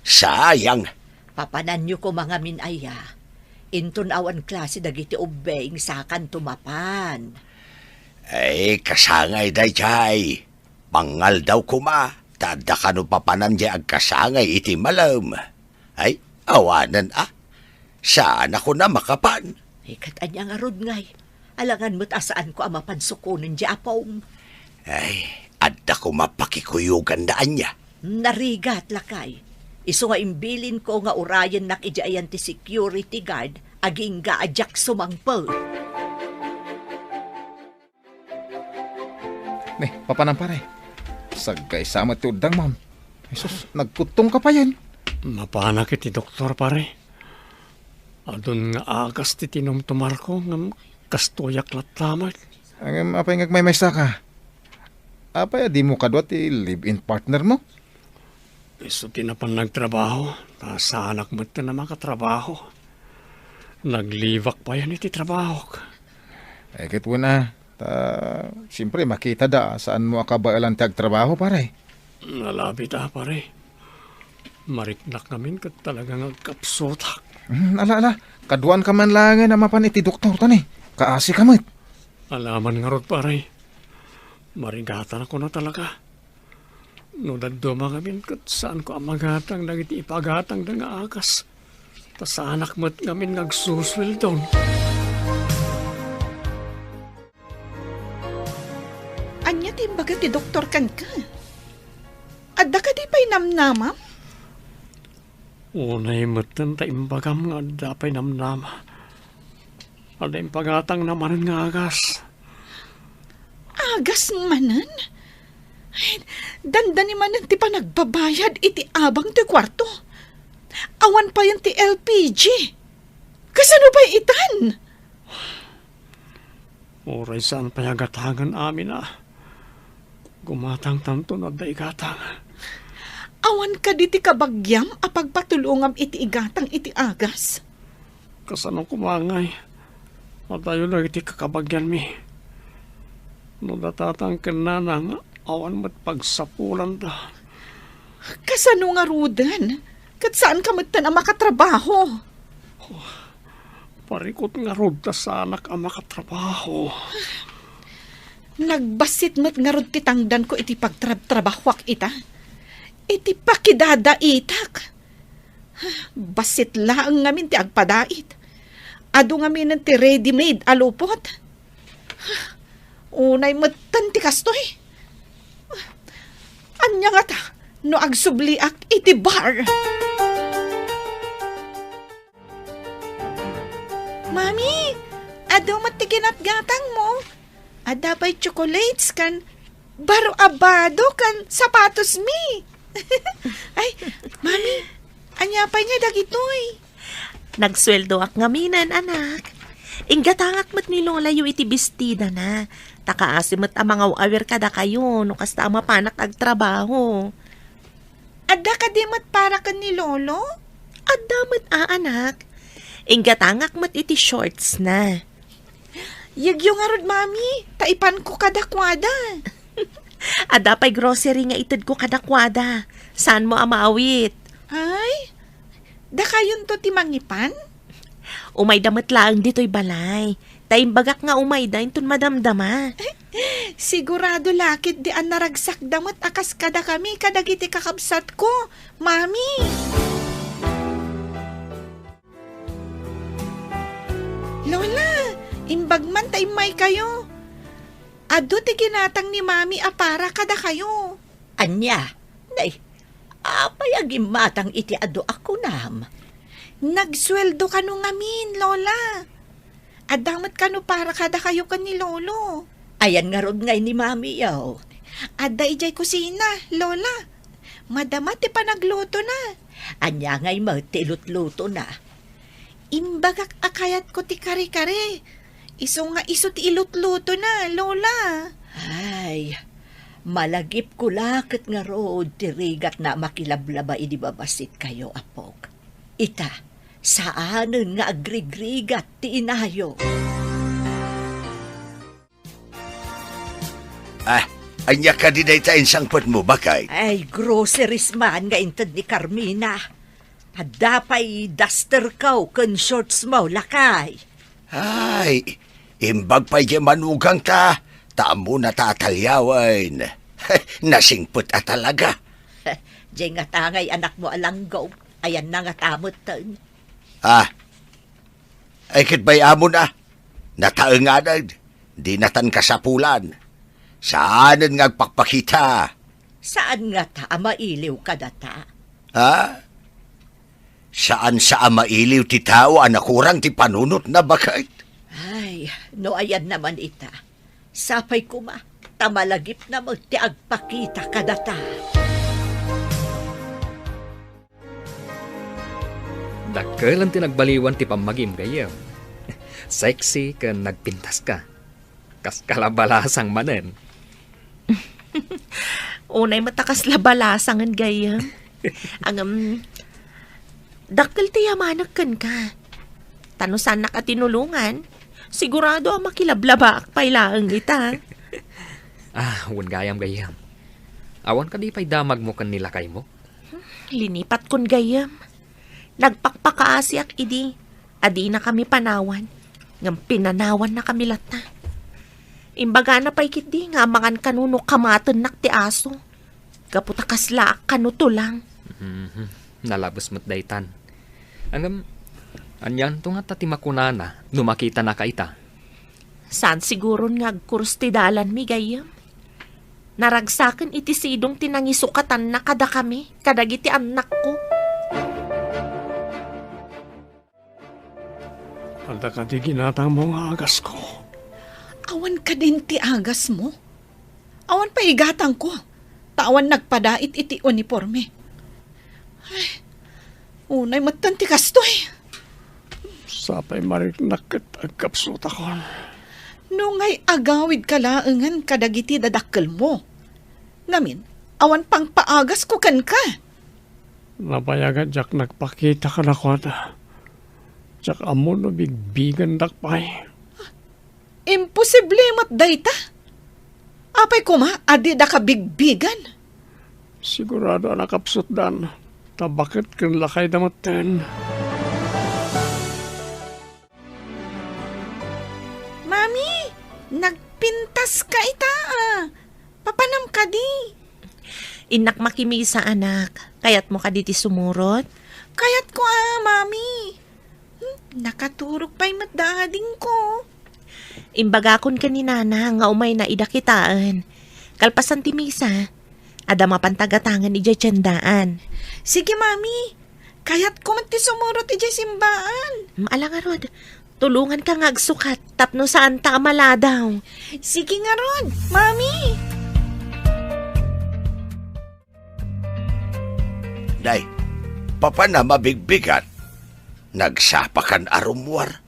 Sayang. Papananyo koma ngamin aya. Inton awan klase dagiti ubbing, sakanto mapan. Ay, kasangay daydiay. Pangaldaw koma, ta adda kano papanan diay agkasangay iti malem. Ay, awanen a. Saan a kuna makapan. Ay, ket ania ngarud ngay? Alangan met a saanko a mapan sukonen diay apom. Ay, adda koma pakikuyoganda ania. Narigat, lakay. Isu nga imbilinko nga urayennak idiay ayan ti security guard, Agingga a diak sumangpet. Ne, papanam, pare. Sagkaysa met ti uddangmon. Jesus, nagkuttong ka payen. Napanak iti doktor, pare. Adun nga agas ti tinumtumarko, ngem kastoyak latta met. Ngem apay nga agmaymaysa ka? Apay a dimo kadua ti live-in partner mo? Isu ti napan nagtrabaho, ta saanak met a makatrabaho. Naglibak payen iti trabahok. Eh, ket wen a, ta, siyempre, makita da, saan mo a kabaelan ti agtrabaho, pare. Nalabit a, pare. Mariknak ngamin ket talaga nga agkapsutak. Hmm, ala, ala. Kaduan ka man laengen a mapan iti doktor, tani. Kaasi ka met. Alaman ngarud, pare. Marigatan ako na talaga. No dadduma ngamin ket saanko a magatang dagiti ipagatangda nga agas. Ta saanak met ngamin nga agsusueldon. Ania ti imbaga ti doktor kenka? Adda kadi pay namnamam? Unay metten ta imbagam nga adda pay namnama. Adda impagatangna manen nga agas. Agas manen? Dandani manen ti panagbabayad iti abang ti kuarto. Awan payen ti L P G. Kasano pay itan? Uray saan pay a gatangen amin a. Gumatangtanto no adda igatang. Awan kadi ti kabagiam a pagpatulongam iti igatang iti agas? Kasano koma ngay? Adayo dagiti kakabagianmi. No datatan ken nanang, awan met pagsapulanda. Kasano ngaruden? Ket saanka metten a makatrabaho. Parikut ngarud ta saanak a makatrabaho. Nagbassit met ngarud ti tangdanko iti pagtrabtrabahoak ita. Iti pakidadaitak. Bassit laeng ngamin ti agpadait. Adu ngaminen ti ready-made a lupot. Unay metten ti kastoy. Ania ngata no agsubliak iti bar? Mami, adu met ti ginatgatangmo. Adda pay chocolates ken baro a bado ken sapatosmi. Ay, Mami, ania pay nga dagitoy? Nagsueldoak ngaminen, anak. Inggatangak met ni Lolayo iti bestidana. Ta kaasi met a mangaw-awir kadakayo no kasta a mapanak agtrabaho. Adda kadi met para ken ni Lolo? Adda met a, anak. Inggatangak met iti shortsna. Yegyo ngarud, Mami, ta ipanko kadakuada. Adda pay grocery nga itedko kadakuada. Saanmo a maawit? Ay, dakayonto ti mangipan? Umayda met laeng ditoy balay. Ta imbagak nga umayda inton madamdama. Sigurado la ketdi a naragsakda met a kas kadakami kadagiti kakabsatko, Mami. Lola, imbag man ta immaykayo. Adu ti ginatang ni Mami a para kadakayo. Ania? Nay, apay a gimmatang iti adu a kunam? Nagsueldo kano ngamin, Lola. Adda met kano para kadakayo ken ni Lolo. Ayan ngarud ngay ni Mamiyo? Adda idiay kusina, Lola. Madama ti panaglutona. Ania ngay met ti ilutlutona? Imbagak a kayatko ti kare-kare. Isu nga isu ti ilutlutona, Lola. Ay, malagipko la ket ngarud ti rigatna a makilablaba idi babassit kayo, apok. Ita, saanen nga agrigrigat ti inayo. Ah, ania kadi dayta insangpetmo, baket? Ay, groceries man nga inted ni Carmina. Adda pay dusterko ken shortsmo, lakay. Ay, imbag pay diay manugangta, ta ammona ta ataliawen. Nasingpet a talaga. Diay ngata ngay anakmo a langgog, ayanna ngata metten. Ah, ay ket bay-amon a, nataenganen, dinatan kasapulan. Saanen nga agpakpakita. Saan ngata a mailiw kadata? Ha? Saan sa a mailiw ti tao a nakurang ti panunotna, baket? Ay, no ayanna man ita, sapay koma, ta malagipna met ti agpakita kadata. Dakkel ti nagbaliwan ti pammagim, gayyem. Sexy ken nagpintaska. Kas kalabalasang manen. Unay met a kasla balasangen, gayyem. Ngem, dakkel ti yamanek kenka. Ta no saannak a tinulongan, sigurado a makilablabaak pay laeng ita. Ah, wen gayam, gayyem. Awan kadi pay damagmo ken ni lakaymo? Linipatkon, gayyem. Nagpakpakaasiak idi a dinakami panawan, ngem pinanawannakami latta. Imbagana pay ketdi nga amangan kano no kamatennak ti aso, gapu ta kaslaak kano tulang. Mhm. Nalabes met daytan. Ngem, anianto ngata ti makunana no makitanaka ita? Saan siguron nga agkurus ti dalanmi, gayyem. Naragsaken iti sidong ti nangisukatanna kadakami, kadagiti annakko. Adda kadi ginatangmo nga agasko? Awan kadin ti agasmo? Awan pay igatangko, ta awan nagpadait iti uniporme. Ay, unay metten ti kastoy. Sapay mariknak ket agkapsutakon. No ngay agawidka laengen kadagiti dadakkelmo. Ngamin, awan pangpaagasko kenka. Nabayagan diak nagpakita kadakuada. Diak ammo no bigbigandak pay. Imposible met dayta. Apay koma a dida kabigbigan? Sigurado a nakapsutdan, ta baket ken lakayda metten. Mami, nagpintaska ita, a. Papanam kadi? Innak makimisa, anak. Kayatmo kadi ti sumurot? Kayatko, a, Mami. Hmm, nakaturog pay met da adingko. Imbagakon ken ni Nana nga umayna ida kitaen. Kalpasan ti misa, adda mapan tagatangen idiay tiendaan. Sige, Mami. Kayatko met ti sumurot idiay simbaan. Mm, ala ngarud, tulonganka nga agsukat tapno saanta a maladaw. Sige ngarud, Mami. Day, papanam a bigbigan? Nagsapakan a rummuar.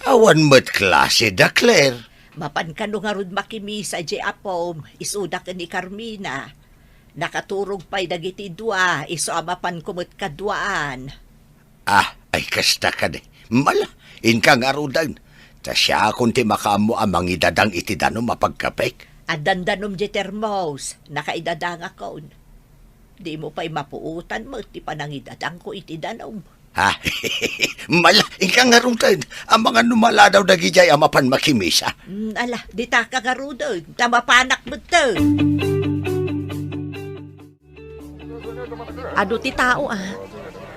Awan met klase da, Claire. Mapan kano ngarud makimisa diay apom, isuda ken ni Carmina. Nakaturog pay dagiti dua, isu a mapanko met kaduaan. Ah, ay kasta kadi. Mala, inka ngaruden. Ta siakon ti makaammo a mangidadang iti danum a pagkapek. Addan danum diay termos, nakaidadangakon. Dimo pay mapuotan met ti panangidadangko iti danum. Ha? Mala, inka ngaruden. Amangan no maladaw dagidiay a mapan makimisa. Mm, ala, ditaka ngaruden, ta mapanak metten. Adu ti tao, a.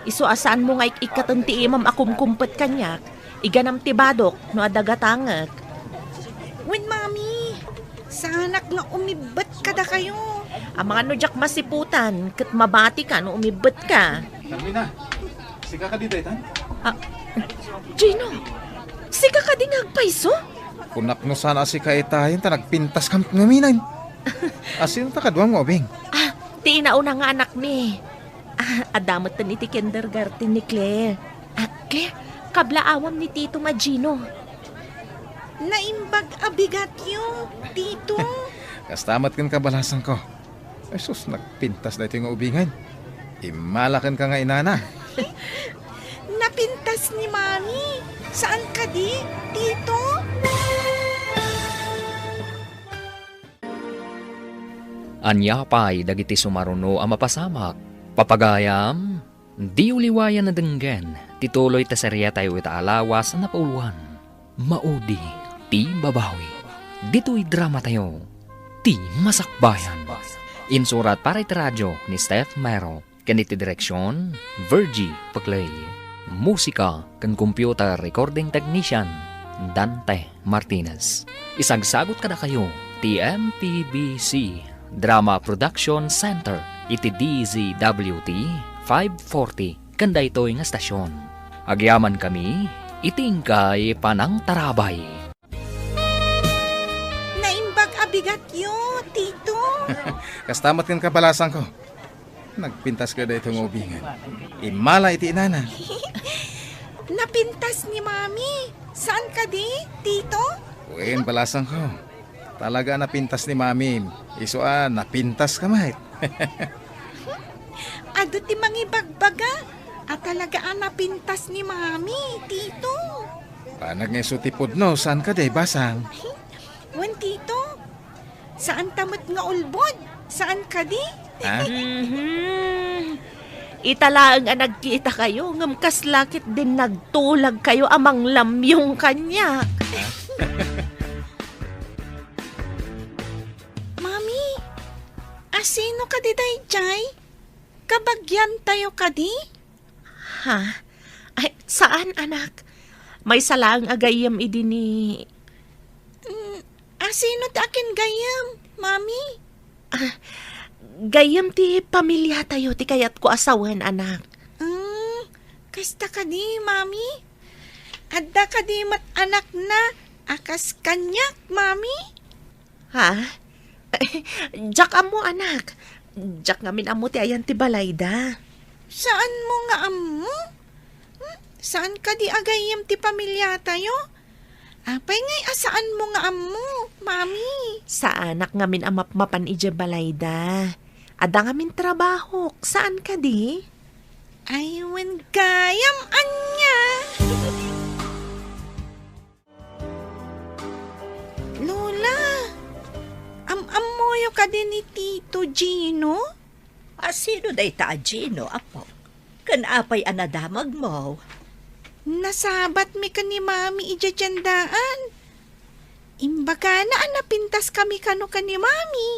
Isu a saanmo nga ik-ikkaten ti imam a kumkumpet kaniak, iganam ti badok no adda gatangek. Wen, Mami, saanak nga umibbet kadakayo. Amangan no diak masiputan, ket mabatika no umibbetka. Carmina, sika kadi daytan? Ah, Gino, sika kadi nga agpayso? Kunak no saan a sika itayen ta nagpintaskam ngamin. A, sino ta kaduam nga ubing? Ah, ti inauna nga anakmi. Ah, adda metten iti kindergarten ni Claire. Ah, Claire, kablaawam ni Tito nga Gino. Naimbag a bigatyo, Tito. Kasta met ken kabalasanko. Ay sus, nagpintas daytoy nga ubingen. Immala kenka nga inana. Napintas ni Mami. Saan kadi, Tito? Ania pay dagiti sumaruno a mapasamak? Papagayam, diyo liwayan a denggen ti tuloy ti seriatayo ita a lawas a napauluan, Maudi ti Babawi. Ditoy dramatayo, Ti Masakbayan. Insurat para iti radyo ni Steph Mero. Ken iti direksion, Virgie Paclay. Musika ken computer recording technician, Dante Martinez. Isagsagut kadakayo ti M P B C Drama Production Center iti D Z W T five forty ken daytoy nga estasion. Agyamankami iti inkay panangtarabay. Naimbag a bigatyo, Tito. Kasta met ken kabalasangko. Nagpintas ka daytoy nga ubingen. Immala iti inana. Napintas ni Mami. Saan kadi, Tito? Wen, balasangko. Talaga a napintas ni Mami. Isu a napintas ka met. Adu ti mangibagbaga a talaga a napintas ni Mami, Tito. Banag nga isu ti pudno, saan kadi, basang? Wen, Tito. Saan ta met nga ulbod? Saan kadi? Ha? Mhm. Ita laeng a nagkitakayo, ngem kasla ketdin nagtulagkayo a manglamyong kaniak. Mami, asino kadi daydiay? Kabagiantayo kadi? Ha? Ay, saan, anak? Maysa laeng a gayyem idi ni... Mm, asino ti akin gayyem, Mami? Ah, gayyem ti pamiliatayo ti kayatko a sawen, anak. Mm, kasta kadi, Mami? Adda kadi met anakna a kas kaniak, Mami? Ha? Diak ammo, anak. Diak ngamin ammo ti ayan ti balayda. Saanmo nga ammo? Hmm? Saan kadi a gayyem ti pamiliatayo? Apay ngay a saanmo nga ammo, Mami? Saanak ngamin a mapmapan idiay balayda. Adda ngamin trabahok. Saan kadi? Ay, wen gayam ania. Lola, am-ammoyo kadi ni Tito Gino? A sino dayta a Gino, apo? Ken apay a nadamagmo? Nasabatmi ken ni Mami idiay tiendaan. Imbagana a napintaskami kano ken ni Mami.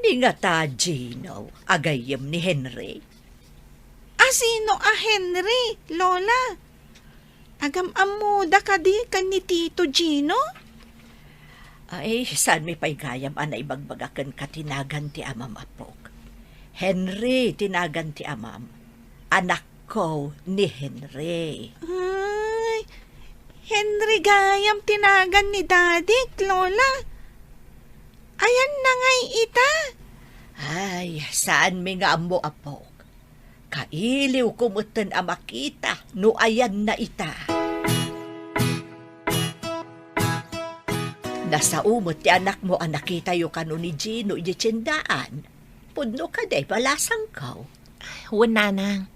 Ni ngata Gino, a gayyem ni Henry? A sino a Henry, Lola? Agam-ammoda kadi ken ni Tito Gino? Ay, saanmi pay gayam a naibagbaga kenka ti nagan ti amam, apok. Henry ti nagan ti amam. Anakko ni Henry. Ay, Henry gayam ti nagan ni Daddy, Lola. Ayanna ngay ita? Ay, saanmi nga ammo, apok. Kailiwko metten a makita no ayanna ita. Nasao met ti anakmo a nakitayo kano ni Gino idiay tiendaan. Pudno kadi, balasangko? Wen, nanang.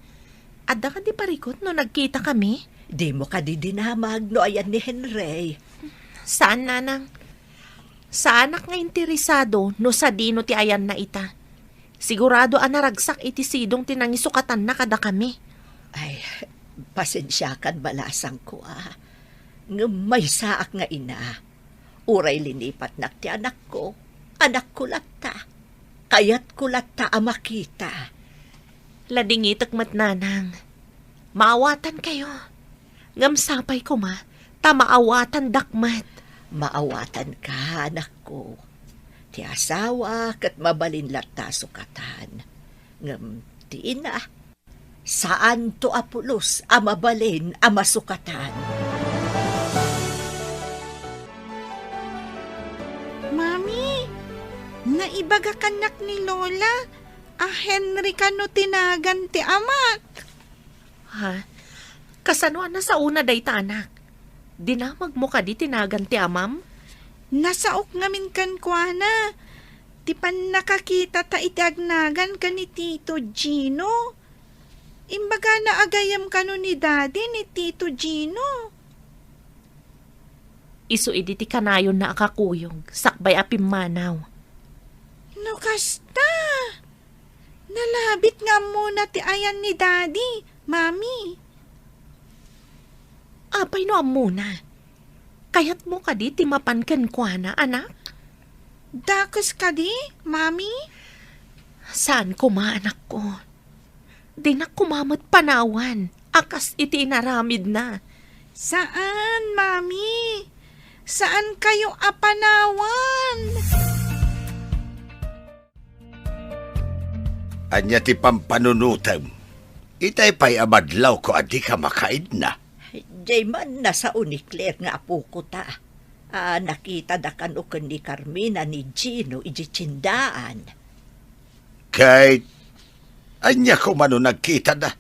Adda kadi parikut no nagkitakami? Dimo kadi dinamag no ayan ni Henry? Saan, nanang. Saanak nga interesado no sadino ti ayanna ita. Sigurado a naragsak iti sidong ti nangisukatanna kadakami. Ay, pasensiakan, balasangko, a. Ngem maysaak nga ina. Uray linipatnak ti anakko, anakko latta. Kayatko latta a makita. Ladingitek met, nanang. Maawatankayo. Ngem sapay koma ta maawatandak met. Maawatanka, anakko. Ti asawa ket mabalin latta a sukatan. Ngem ti ina, saanto a pulos a mabalin a masukatan. Mami, naibaga kannak ni Lola a Henry kano ti nagan ti amak. Ha? Kasano a nasaona dayta, anak? Dinamagmo kadi ti nagan ti amam? Nasaok ngamin kenkuana ti pannakakitata iti agnagan ken ni Tito Gino. Imbagana a gayyem kano ni Daddy ni Tito Gino. Isu idi ti kanayonna a kakuyog, sakbay a pimmanaw. No kasta, nalabit nga ammona ti ayan ni Daddy, Mami. Apay no ammona? Kayatmo kadi ti mapan kenkuana, anak? Dakes kadi, Mami? Saan koma, anakko. Dinak koma met panawan a kas iti inaramidna. Saan, Mami. Saankayo a panawan. Ania ti pampanunotem? Itay pay a madlawko a dika makaidna. Diay man nasao ni Claire nga apoko ta. A, nakitada kano ken ni Carmina ni Gino idiay tiendaan. Ket ania koma no nagkitada?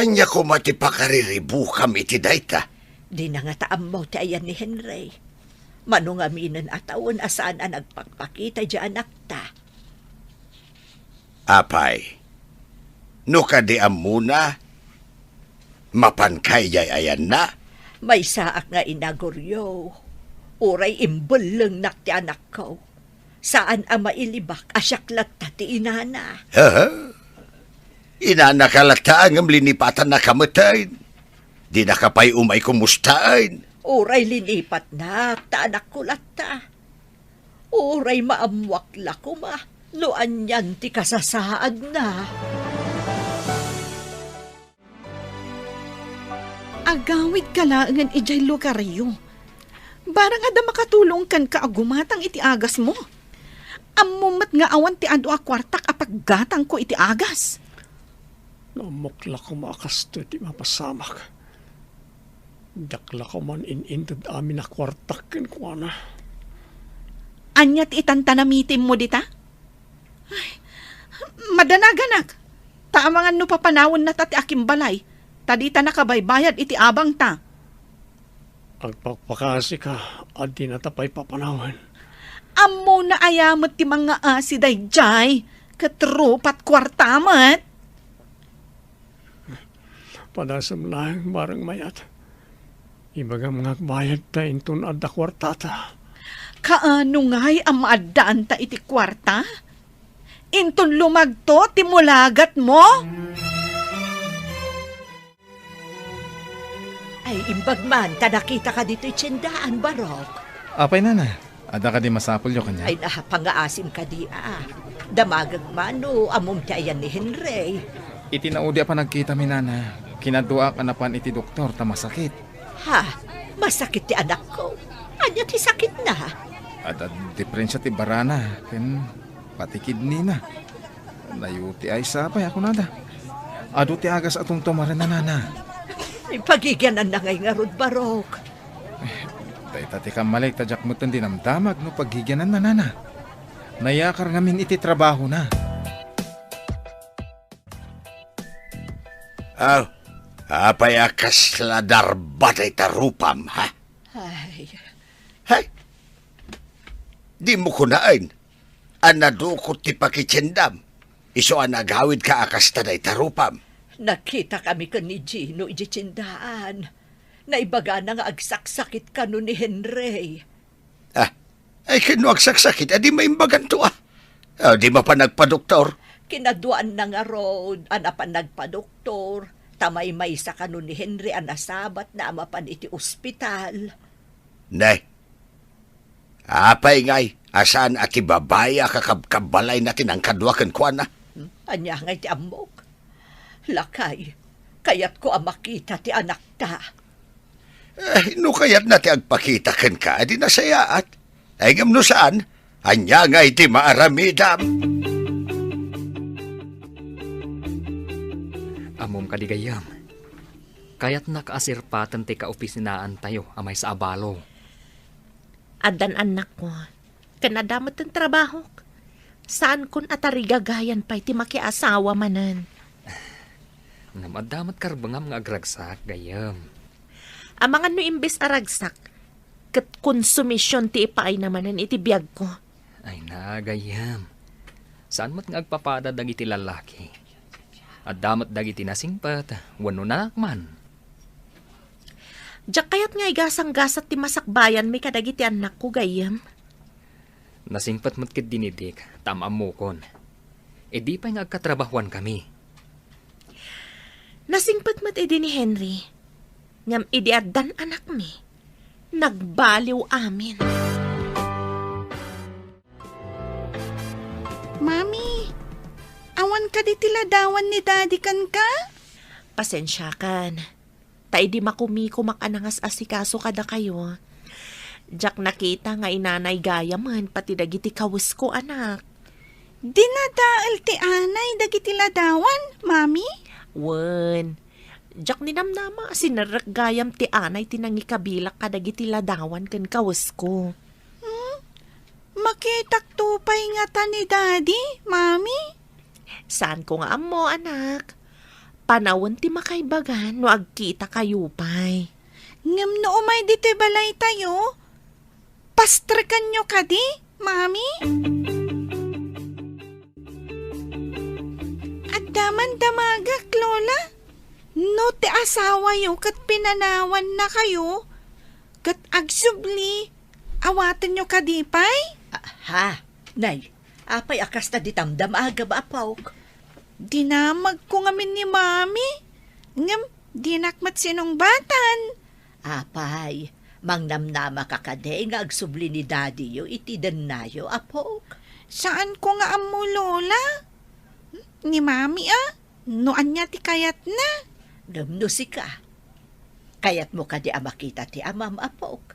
Ania koma ti pakariribukam iti dayta? Dina ngata ammo ti ayan ni Henry. Mano ngaminen a tawen a saan a nagpakpakita idiay anakta. Apay, no kadi ammona, mapanka idiay ayanna? Maysaak nga inagurio, uray imbellengnak ti anakko. Saan a mailibak a siak latta ti inana. Aha. Inanaka latta ngem linipatannaka metten. Dinaka pay umay kumustaen. Uray linipatnak ta anakko latta. Uray maammuak la koma no anian ti kasasaadna. Agawidka laengen idiay lugaryo. Barang adda makatulong kenka a gumatang iti agasmo. Ammom met nga awan ti adu a kuartak a paggatangko iti agas. Naammok la koma a kastoy ti mapasamak. Diak la koman in-inted amin a kuartak kenkuana. Ania ti itan ta namitimmo dita? Ay, madanaganak. Ta amangan no papanawennata ti akimbalay, ta dita nakabaybayad iti abangta. Agpakpakasika a dinata pay papanawen. Ammona aya met ti mangngaasi daydiay, ket rupat kuarta met? Padasem laeng, bareng mayat. Ibagam nga agbayad ta inton adda kuartata. Kaano ngay a maaddaanta iti kuarta? Inton lumagto ti mulagatmo? Ay, imbag man, ta nakitaka ditoy tiendaan, Barok. Apay, nana, adda kadi masapulyo kaniak? Ay, napangaasim kadi a. Damagek man no ammom ti ayan ni Henry. Iti naudi a panagkitami, nana, kinaduaak a napan iti doktor ta masakit. Ha? Masakit ti anakko? Ania ti sakitna? Adda diferensia ti barana ken pati kidnina. Nayu ti ay sapay a kunada. Adu ti agas a tumtumaren, nana. Ipagigiananna ngay ngarud, Barok. Dayta ti kammalik ta diak metten dinamdamag no paggigiananna, nana. Nayakar ngamin iti trabahona. Ah, apay a kasla darba dayta rupam, ha? Ay. Hay! Dimo kunaen a nadukot ti pakitiendam, isu a nagawidka a kasta dayta rupam. Nagkitakami ken ni Gino idiay tiendaan. Naibagana nga agsaksakit kano ni Henry. Ah, ay, ken no agsaksakit, adi maimbaganto, ah. Ah, di mapan nagpadoktor? Kinaduaanna ngarud a napan nagpadoktor, ta maymaysa kano ni Henry a nasabatna a mapan iti ospital. Ne, apay ngay a saan a ti babai a kakabkabbalayna ti nangkadua kenkuana? Hmm? Ania ngay ti ammok? Lakay, kayatko a makita ti anakta. Eh, no kayatna ti agpakita kenka, adi nasayaat. Ay, ngem no saan, ania ngay ti maaramidam? Ammom kadi, gayyem, kayatnak a sirpaten ti kaopisinaantayo a maysa a balo. Addan annakko, ken adda met ti trabahok. Saankon a tarigagayan pay ti makiasawa manen. Ngem adda met karbengam nga agragsak, gayyem. Amangan no imbes a ragsak, ket konsumision ti ipaayna manen iti biagko. Ay na, gayyem. Saan met nga agpapada dagiti lallaki. Adda met dagiti nasingpet wenno nanak man. Diak kayat nga igasanggasat ti masakbayanmi kadagiti annakko, gayyem. Nasingpet met ketdi ni Dick, ta am-ammokon. Idi pay nga agkatrabahuankami. Nasingpet met idi ni Henry. Ngem idi addan anakmi, nagbaliw amin. Mami, awan kadi ti ladawan ni Daddy kenka? Pasensiakan. Ta idi makumikomak a nangas-asikaso kadakayo, diak nakita nga inanay gayamen pati dagiti kawesko, anak. Dinadael ti anay dagiti ladawan, Mami? Wen, diak ninamnama a sinerrek gayam ti anay ti nangikabilak kadagiti ladawan ken kawesko. Hmm? Makitakto pay ngata ni Daddy, Mami? Saanko nga ammo, anak. Panawen ti makaibagan no agkitakayo pay. Ngem no umay ditoy balaytayo, pastrekanyo kadi, Mami? Adda man damagek, Lola. No ti asawayo ket pinanawannakayo, ket agsubli, awatenyo kadi pay? Ah, ha? Nay, apay a kasta ditam damagem, apok? Dinamagko ngamin ni Mami, ngem dinak met sinungbatan. Apay, mangnamnamaka kadi nga agsubli ni Daddyyo iti dennayo, apok? Saanko nga ammo, Lola. Ni Mami, a? No ania ti kayatna? Ngem no sika, kayatmo kadi a makita ti amam, apok?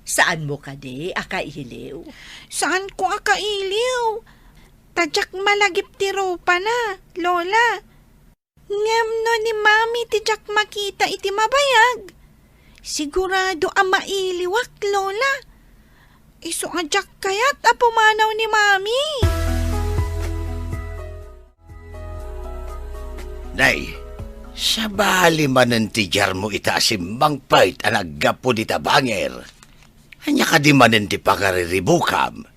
Saanmo kadi a kailiw? Saanko a kailiw. Ta diak malagip ti rupana, Lola. Ngem no ni Mami ti diak makita iti mabayag, sigurado a mailiwak, Lola. Isu a diak kayat a pumanaw ni Mami. Nay, sabali manen ti diarmo ita a simmangpet a naggapu dita bangir. Ania kadi manen ti pangariribukam?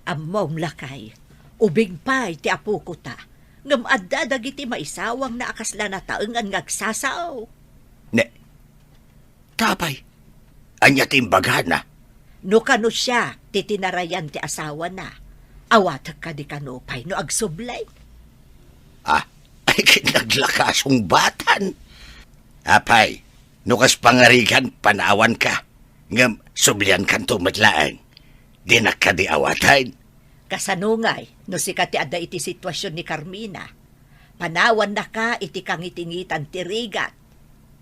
Ammom, lakay, ubing pay ti apokota, ngem adda dagiti maisawangna a kasla nataengan nga agsasao. Ne, ta apay, ania ti imbagana? No kano siak ti tinarayan ti asawana, awatek kadi kano pay no agsubli? Ah, ay ket naglakasungbatan. Apay, no kas pangarigan, panawanka, ngem subliankanto met laeng. Dinak kadi awaten? Kasano ngay no sika ti adda iti situasion ni Carmina? Panawannaka iti kangitingitan ti rigat.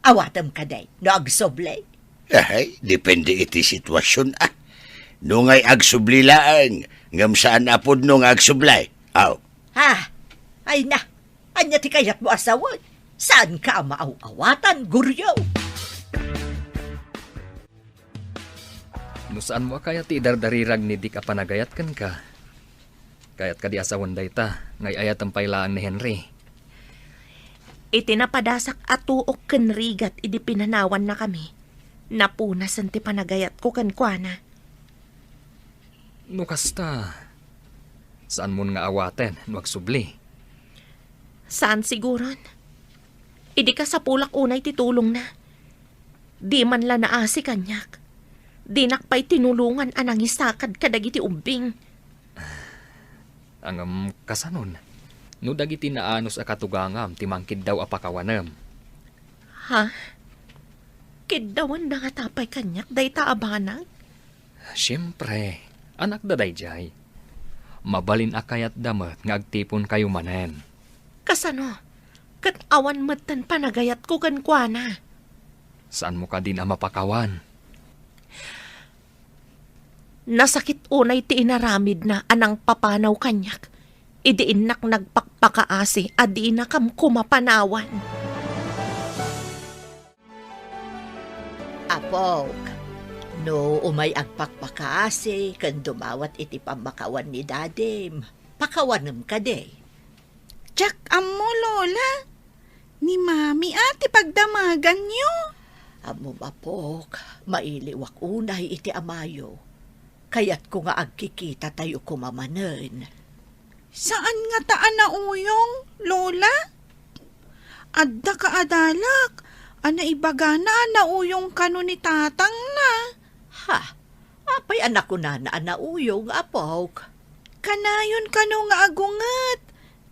Awatem kadi no agsubli? Ay, depende iti situasion, a. No ngay agsubli laeng, ngem saan a pudno nga agsubli. Aw. Ha? Ay na, ania ti kayatmo a sawen? Saanka a maaw-awatan, Goryo? No saanmo a kayat ti idardarirag ni Dick a panagayat kenka, kayat kadi a sawen dayta, nga ay-ayatem pay laeng ni Henry. Iti napadasak a tuok ken rigat idi pinanawannakami, napunasen ti panagayatko kenkuana. No kasta, saanmon nga awaten no agsubli? Saan siguron. Idi kasapulak unay ti tulongna, di man la naasi kaniak. Dinak pay tinulongan a nangisakad kadagiti ubbing. Ngem kasanon, no dagiti naanus a katugangam ti mangkiddaw a pakawanem? Ha? Kiddawenda ngata pay kaniak dayta a banag? Siempre, anakda daydiay. Mabalin a kayatda met nga agtiponkayo manen. Kasano? Ket awan metten panagayatko kenkuana. Saanmo kadin a mapakawan? Nasakit unay ti inaramidna a nangpapanaw kaniak idi innak nagpakpakaasi a dinakam koma panawan. Apok, no umay agpakpakaasi ken dumawat iti pammakawan ni dadim, pakawanem kadi? Diak ammo, Lola. Ni Mami a ti pagdamaganyo. Ammom, apok, mailiwak unay iti amayo. Kayatko nga agkikitatayo koma manen. Saan ngata a nauyong, Lola? Adda kaadalak a naibagana a nauyong kano ni tatangna. Ha? Apay a nakunana a nauyong, apok? Kanayon kano nga agunget,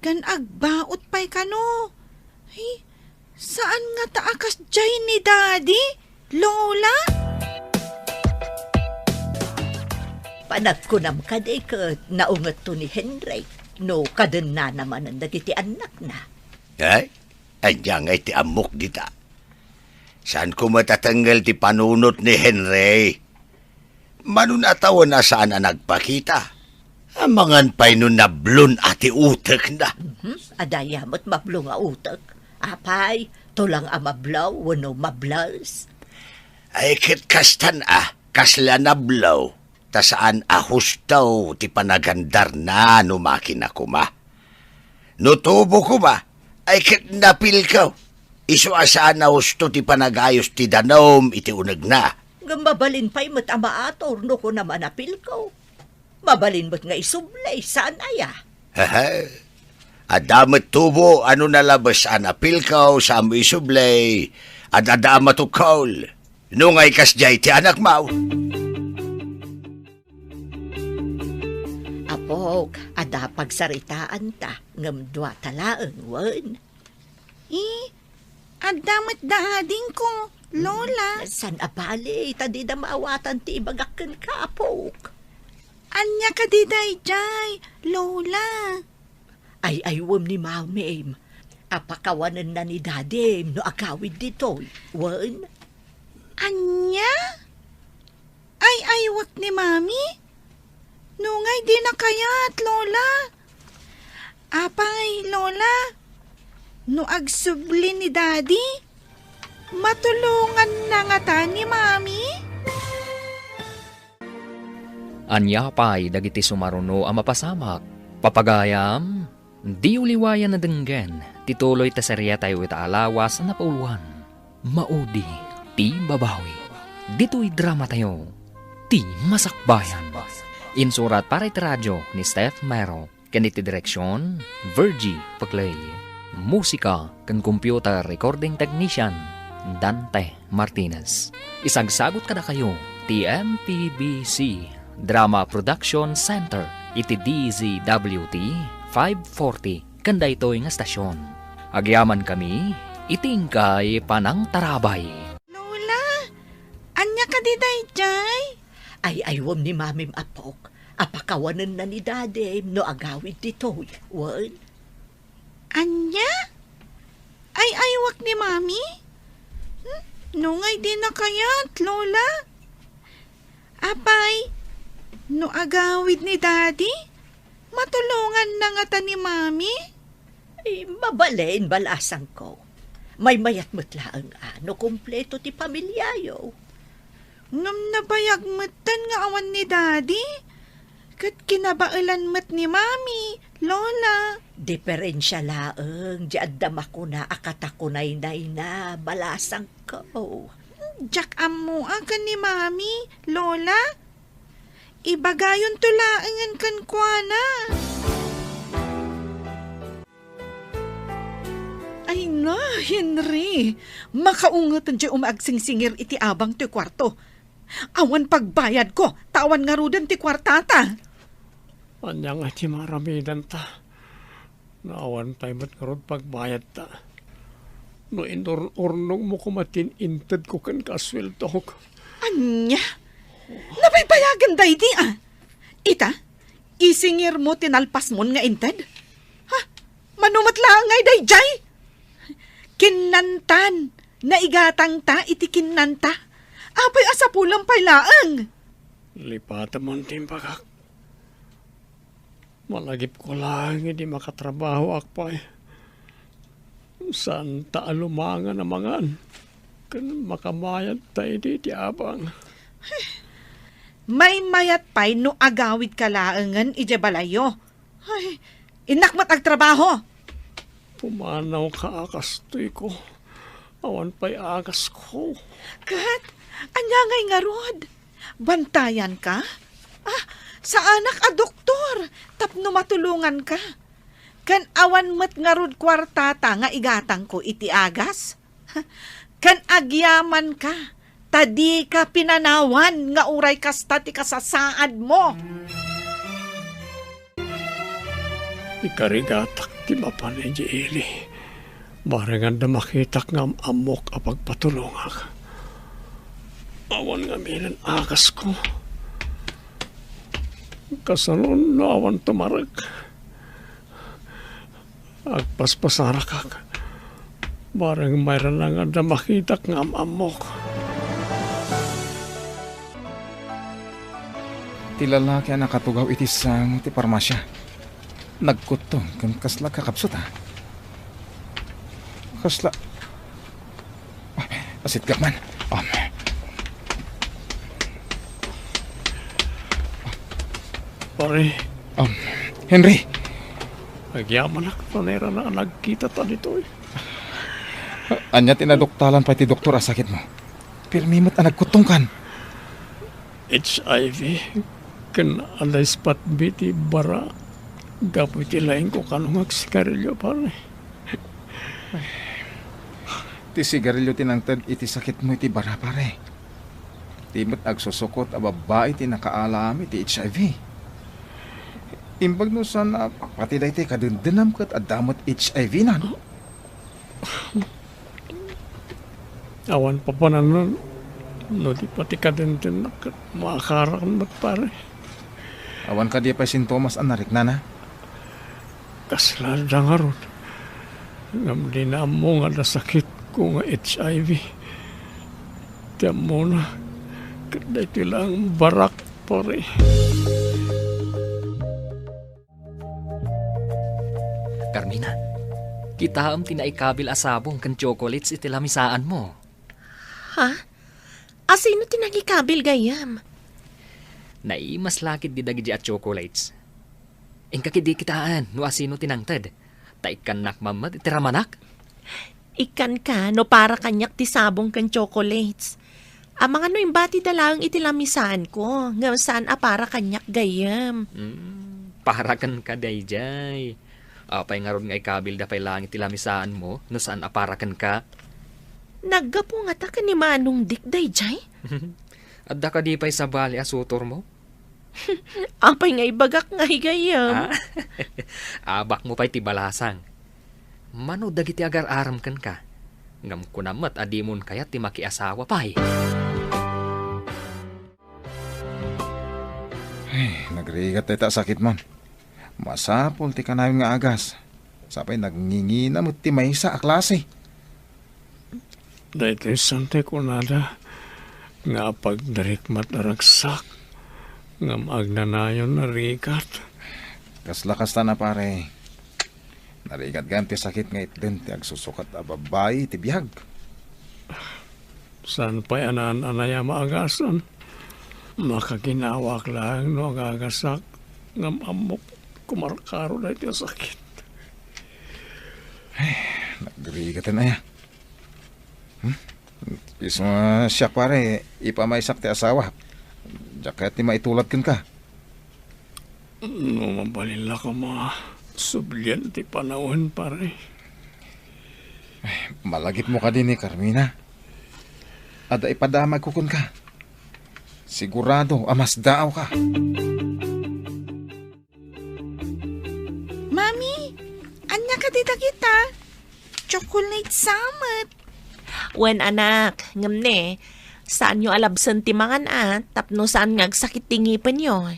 ken agbaut pay kano. Ay, saan ngata a kasdiay ni Daddy, Lola? Panagkunam kadi ket naungetto ni Henry no kadennana manen dagiti annakna. Ay, ania ngay ti ammok dita? Saanko met a tengngel ti panunot ni Henry. Mano a tawen a saan a nagpakita. Amangan pay no nablon a ti utekna. Mhm. Adda aya met mablon nga utek. Apay, tulang a mablaw wenno mables? Ay, ket kastan a, kasla nablaw, ta saan a husto ti panagandarna no makina koma. No tubo koma, ay ket napilkaw. Isu a saan a husto ti panagayos ti danum iti unegna. Ngem mabalin pay met a maator no kunam a napilkaw. Mabalin met nga isublay, saan aya? Hehe. Adda met tubo a no nalabes a napilkaw, saan mo isublay, adda a matukol. No ngay kasdiay ti anakmo. Apok, adda pagsaritaanta, ngem duata laeng, wen? Eh, adda met da adingko, Lola. Saan a bale, ta dida maawatan ti ibagak kenka, apok. Ania kadi daydiay, Lola? Ay-aywem ni Mamim a pakawanenna ni Dadim no agawid ditoy, wen? Ania? Ay-aywek ni Mami? No ngay dina kayat, Lola. Apay, Lola, no agsubli ni Daddy, matulonganna ngata ni Mami? Ania pay dagiti sumaruno a mapasamak? Papagayam, diyo liwayan a denggen ti tuloy ta seriatayo ita a lawas a napauluan. Maudi ti babawi. Ditoy dramatayo, Ti Masakbayan. Insurat para iti radio ni Steph Mero, ken iti direksion, Virgie Paclay. Musika ken computer recording technician, Dante Martinez. Isagsagut kadakayo ti M P B C Drama Production Center iti D Z W T five forty ken daytoy nga estasion. Agyamankami iti inkay panangtarabay. Lola, ania kadi daydiay? Ay-aywem ni Mamim, apok, a pakawanenna ni Dadim no agawid ditoy, wen? Ania? Ay-aywek ni Mami? Hmm? No ngay dina kayat, Lola? Apay, no agawid ni Daddy, matulonganna ngata ni Mami? Ay, mabalin, balasangko. Maymayat met laeng a no kompleto ti pamiliayo. Ngem nabayag metten nga awan ni Daddy, ket kinabaelan met ni Mami, Lola. Diferensia laeng ti adda makuna a katakunaynayna, balasangko. Diak ammo a ken ni Mami, Lola. Ibagayonto laengen kenkuana. Ay na, Henry! Makaungeten ti umagsingsingir iti abang toy kuarto. Awan pagbayadko, ta awan ngaruden ti kuartata. Ania nga ti maaramidanta? No awan pay met ngarud pagbayadta. No inur-urnongmo koma ti intedko kenka a sueldok. Ania? Nabaybayagen daydi a? Ita, isingirmo ti nalpasmon nga inted? Ha? Mano met laeng ngay daydiay? Kinnantan, naigatangta iti kinnanta. Apay a sapulem pay laeng? Lipatemon ti imbagak. Malagipko laeng idi makatrabahoak pay. Saanta a lumangan a mangan ken makabayadta idi ti abang. Maymayat pay no agawidka laengen idiay balayyo. Ay, innak met agtrabaho. Pumanawka a kastoyko. Awan pay agasko. Ket, ania ngay ngarud? Bantayanka? Ah, saanak a doktor tapno matulonganka. Ken awan met ngarud kuartata nga igatangko iti agas? Ken agyamanka, ta dika pinanawan nga uray kasta ti kasasaadmo. Ikarigatak ti mapan idiay ili. Bareng adda makitak nga am-ammok a pagpatulongak. Awan ngamin agasko. Kasano no awan tumarek? Agpaspasarakak. Bareng mayra nga adda makitak nga am-ammok. Ti lalaki a nakatugaw iti sango ti parmasia. Nagkuttong ken kasla kakabsut, a. Kasla. Ay, asitgak man. Um. Pare. Um, Henry. Agyamanak ta nairana a nagkitata ditoy. Ania ti naduktalan pay ti doktor a sakitmo? Pirmi met a nagkuttongkan. H I V ken adda ispatbi ti bara gapu iti laingko kano nga agsigarilio, pare. Ti sigarilio ti nangted iti sakitmo iti bara, pare. Ti met agsusukot a babbai ti nakaalam iti H I V. Imbag no saan a pati daytoy kadendennam ket adda met H I V nan. Awan papanannon no di pati kadendennam ket maakarak met, pare. Awan kadi pay sintomas a nariknana? Kasla adda ngarud. Ngem dina ammo nga adda sakitko nga H I V. Ti ammona, ket daytoy laeng barak, pare. Carmina, kitaem ti naikabil a sabong ken chocolates iti lamisaanmo. Ha? Asino ti nangikabil gayyem? Naimas la ketdi dagidi a chocolates. Inka ketdi kitaen no asino ti nangted, ta ikkannak man met iti ramanak. Ikkanka no para kaniak ti sabong ken chocolates. Amangan no imbatida laeng iti lamisaanko, ngem saan a para kaniak gayyem. Hmm, para kenka daydiay. Apay ngarud nga ikabilda pay laeng iti lamisaanmo no saan a para kenka? Naggapu ngata ken ni Manong Dick daydiay? Adda kadi pay sabali a sutormo? Apay nga ibagak ngay gayyem? Ah? Abakmo pay ti balasang. Mano dagiti agar-arem kenka, ngem kunam met a dimon kayat ti makiasawa pay. Ay, nagrigat dayta a sakitmon. Masapul ti kanayon nga agas. Sapay nagngingina met ti maysa a klase. Daytoy saan ti kunada nga apagdarikmat a ragsak ngem agnanayon a rigat. Kasla kasta na, pare. Narigat gayam ti sakit nga itden ti agsusukat a babbai iti biag. Saan pay a naan-anay a maagasan? Makaginawak laeng no agagasak, ngem ammok kumarkaro daytoy a sakit. Ay, nagrigatan aya. Hmm? Isu nga siak, pare, ipamaysak ti asawa. Diak kayat ti maitulad kenka. No mabalin la koma sublian ti panawen, pare. Malagipmo kadi ni Carmina? Adda ipadamagko kenka. Sigurado a masdaawka. Mami, ania kadi dagita? Chocolate sa met. Wen, anak, ngem ne, saanyo a labsen ti mangan a tapno saan nga agsakit ti ngipenyo.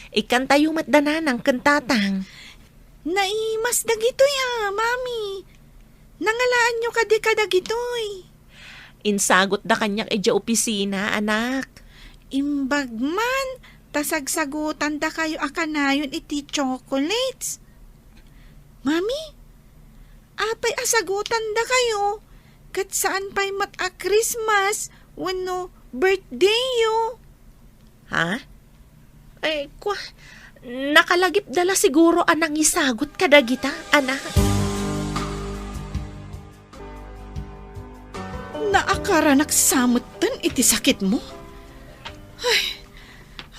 Ikkantayo met da nanang ken tatang. Naimas dagitoy a, Mami. Nangalaanyo kadi kadagitoy? Insagutda kaniak idiay opisina, anak. Imbag man, ta sagsagutandakayo a kanayon iti chocolates. Mami, apay a sagutandakayo ket saan pay met a Christmas wenno birthdayyo? Ha? Ay, kwa, nakalagipda la siguro a nangisagut kadagita, anak. Naakaranak sa metten iti sakitmo? Ay,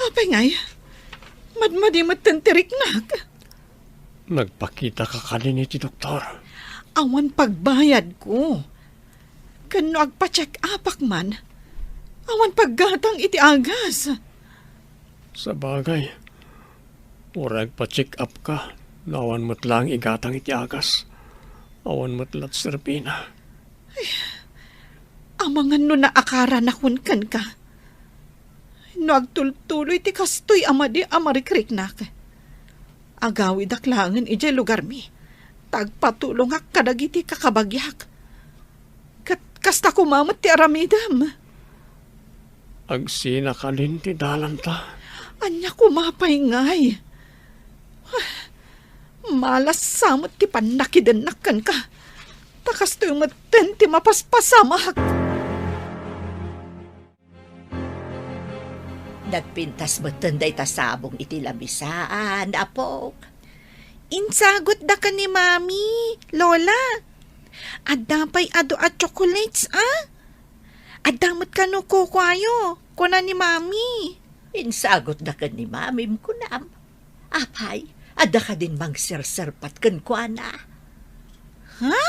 apay ngay, madmadi metten ti riknak. Nagpakitaka kadin iti doktor? Awan pagbayadko. Ken no agpa-check-upak man, awan paggatang iti agas. Sabagay, uray agpa-check-upka, no awan met laeng igatang iti agas, awan met la ti serbina. Ay, amangan no naakaranakon kenka. No agtultuloy ti kastoy a madi a marikriknak, agawidak laengen idiay lugarmi, ta agpatulongak kadagiti kakabagiak. Ket kasta koma met ti aramidem. Agsina kadin ti dalanta? Ania koma pay ngay? Malas sa met ti pannakidennak kenka. Ta kastoy metten ti mapaspasamak. Nagpintas metten dayta sabong iti lamisaan, apok. Insagutda ken ni Mami, Lola. Adda pay adu a chocolates, a? Adda met kano kukuayo, kuna ni Mami. Insagutda ken ni Mamim, kunam. Apay, adda kadin mangserserpat kenkuana? Ha?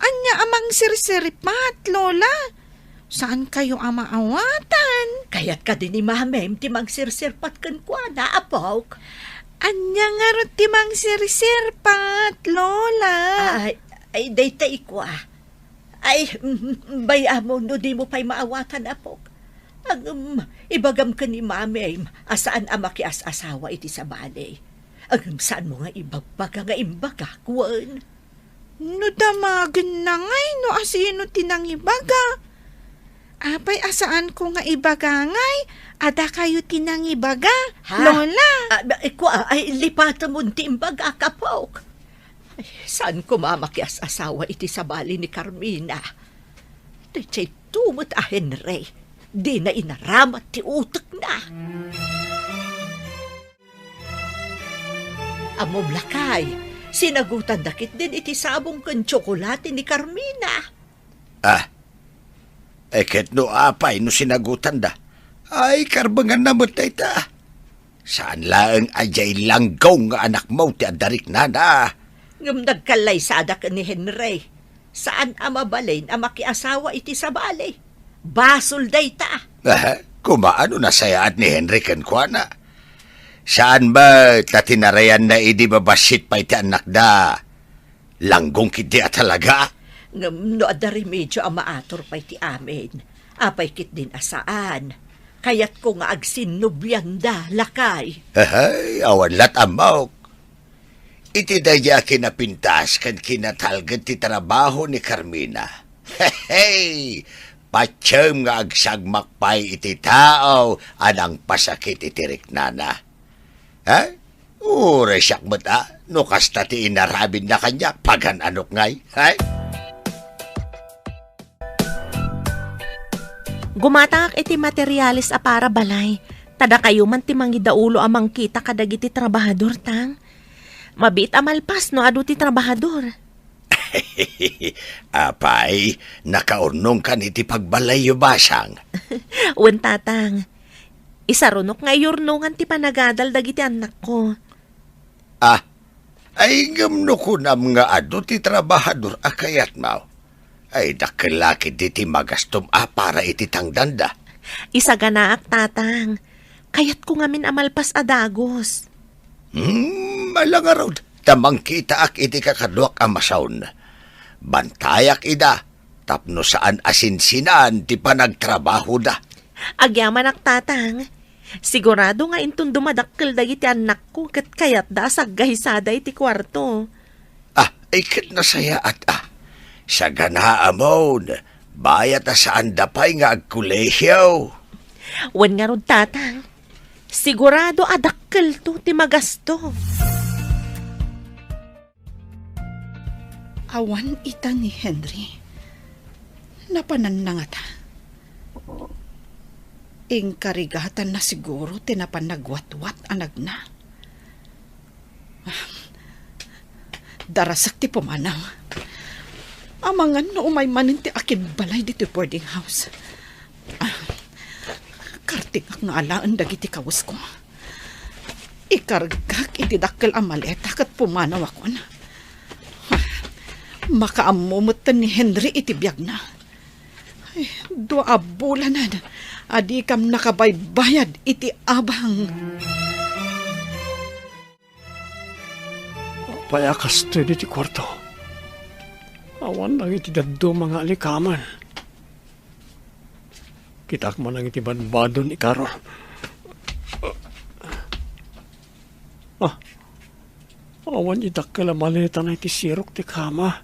Ania a mangserserpat, Lola? Saan kayo a maawatan? Kayat kadi ni Mamim ti mangserserpat kenkuana, apok? Ania ngarud ti mangserserpat, Lola? Ay, ay, dayta ikua. Ay, mm, bay-am no dimo pay maawatan, apok. Ngem, ibagam ken ni Mamim a saan a makias-asawa iti sabali. Ngem, saanmo nga ibagbaga nga imbagak, wen? No damagenna ngay no asino ti nangibaga. Apay a saanko nga ibaga ngay, adda kayo ti nangibaga, Ha? Lola. Ah, ba-, ikua, ay, lipatemon ti imbagak, apok. Ay, saan koma makias-asawa iti sabali ni Carmina? Daytoy met a Henry, dina inaramat ti utekna. Ammom, lakay, sinagutanda ketdin iti sabong ken tsokolate ni Carmina. Ah, e ket no apay no sinagutanda? Ay, karbenganna met dayta. Saan laeng a diay langgong nga anakmo ti adda riknana. Ngem nagkallaysada ken ni Henry. Saan a mabalin a makiasawa iti sabali. Basol dayta. Aha, kumaano nasayaat ni Henry kenkuana? Saan met ta tinarayanna idi babassit pay ti annakda? Langgong ketdi a talaga. Ngem no adda remedio a maatur pay ti amin, apay ketdin a saan? Kayatko nga agsinnobianda, lakay. Ahay, awan lat' ammok. Iti daydi a kinapintas ken kinatalged ti trabaho ni Carmina. Hey! Patiem nga agsagmak pay iti tao a nangpasakit iti riknana. Ha? Uray siak met a, no kasta ti inaramidna kaniak, pagan-anok ngay. Hay? Gumatangak iti materiales a para balay, ta dakayo man ti mangidaulo a mangkita kadagiti trabahador, tang. Mabiit a malpas no adu ti trabahador. Apay, nakaurnongkan iti pagbalayyo, basang? Wen, tatang. Isarunok nga iyurnongan ti panagadal dagiti annakko. Ah, ay ngem no kunam nga adu ti trabahador a kayatmo, ay dakkel la ketdi ti magastom a para iti tangdanda. Isaganaak, tatang. Kayatko ngamin a malpas a dagus. Hmm, ala ngarud, ta mangkitaak iti kakaduak a masaon. Bantayak ida, tapno saan a sinsinaan ti panagtrabahoda. Agyamanak, tatang. Sigurado nga inton dumadakkel dagiti annakko ket kayatda a saggaysada iti kuarto. Ah, ay ket nasayaat a. Saganaamon, bayat a saanda pay nga agkolehio. Wen ngarud, tatang. Sigurado a dakkelto ti magasto. Awan ita ni Henry. Napananna ngata. Inkarigatanna siguro ti napan nagwatwat a nagna. Darasek ti pumanaw. Amangan no umay manen ti akinbalay ditoy boarding house. Kartingak nga alaen dagiti kawesko. Ikargak iti dakkel a maleta ket pumanawakon. Makaammo metten ni Henry iti biagna. Ay, dua a bulanen a dikam nakabaybayad iti abang. Apay a kastoy ditoy kuarto? Awan dagiti dadduma nga alikamen. Kitaak man dagiti badbado ni Carol. Ah, awan ti dakkel a maletana iti sirok ti kama.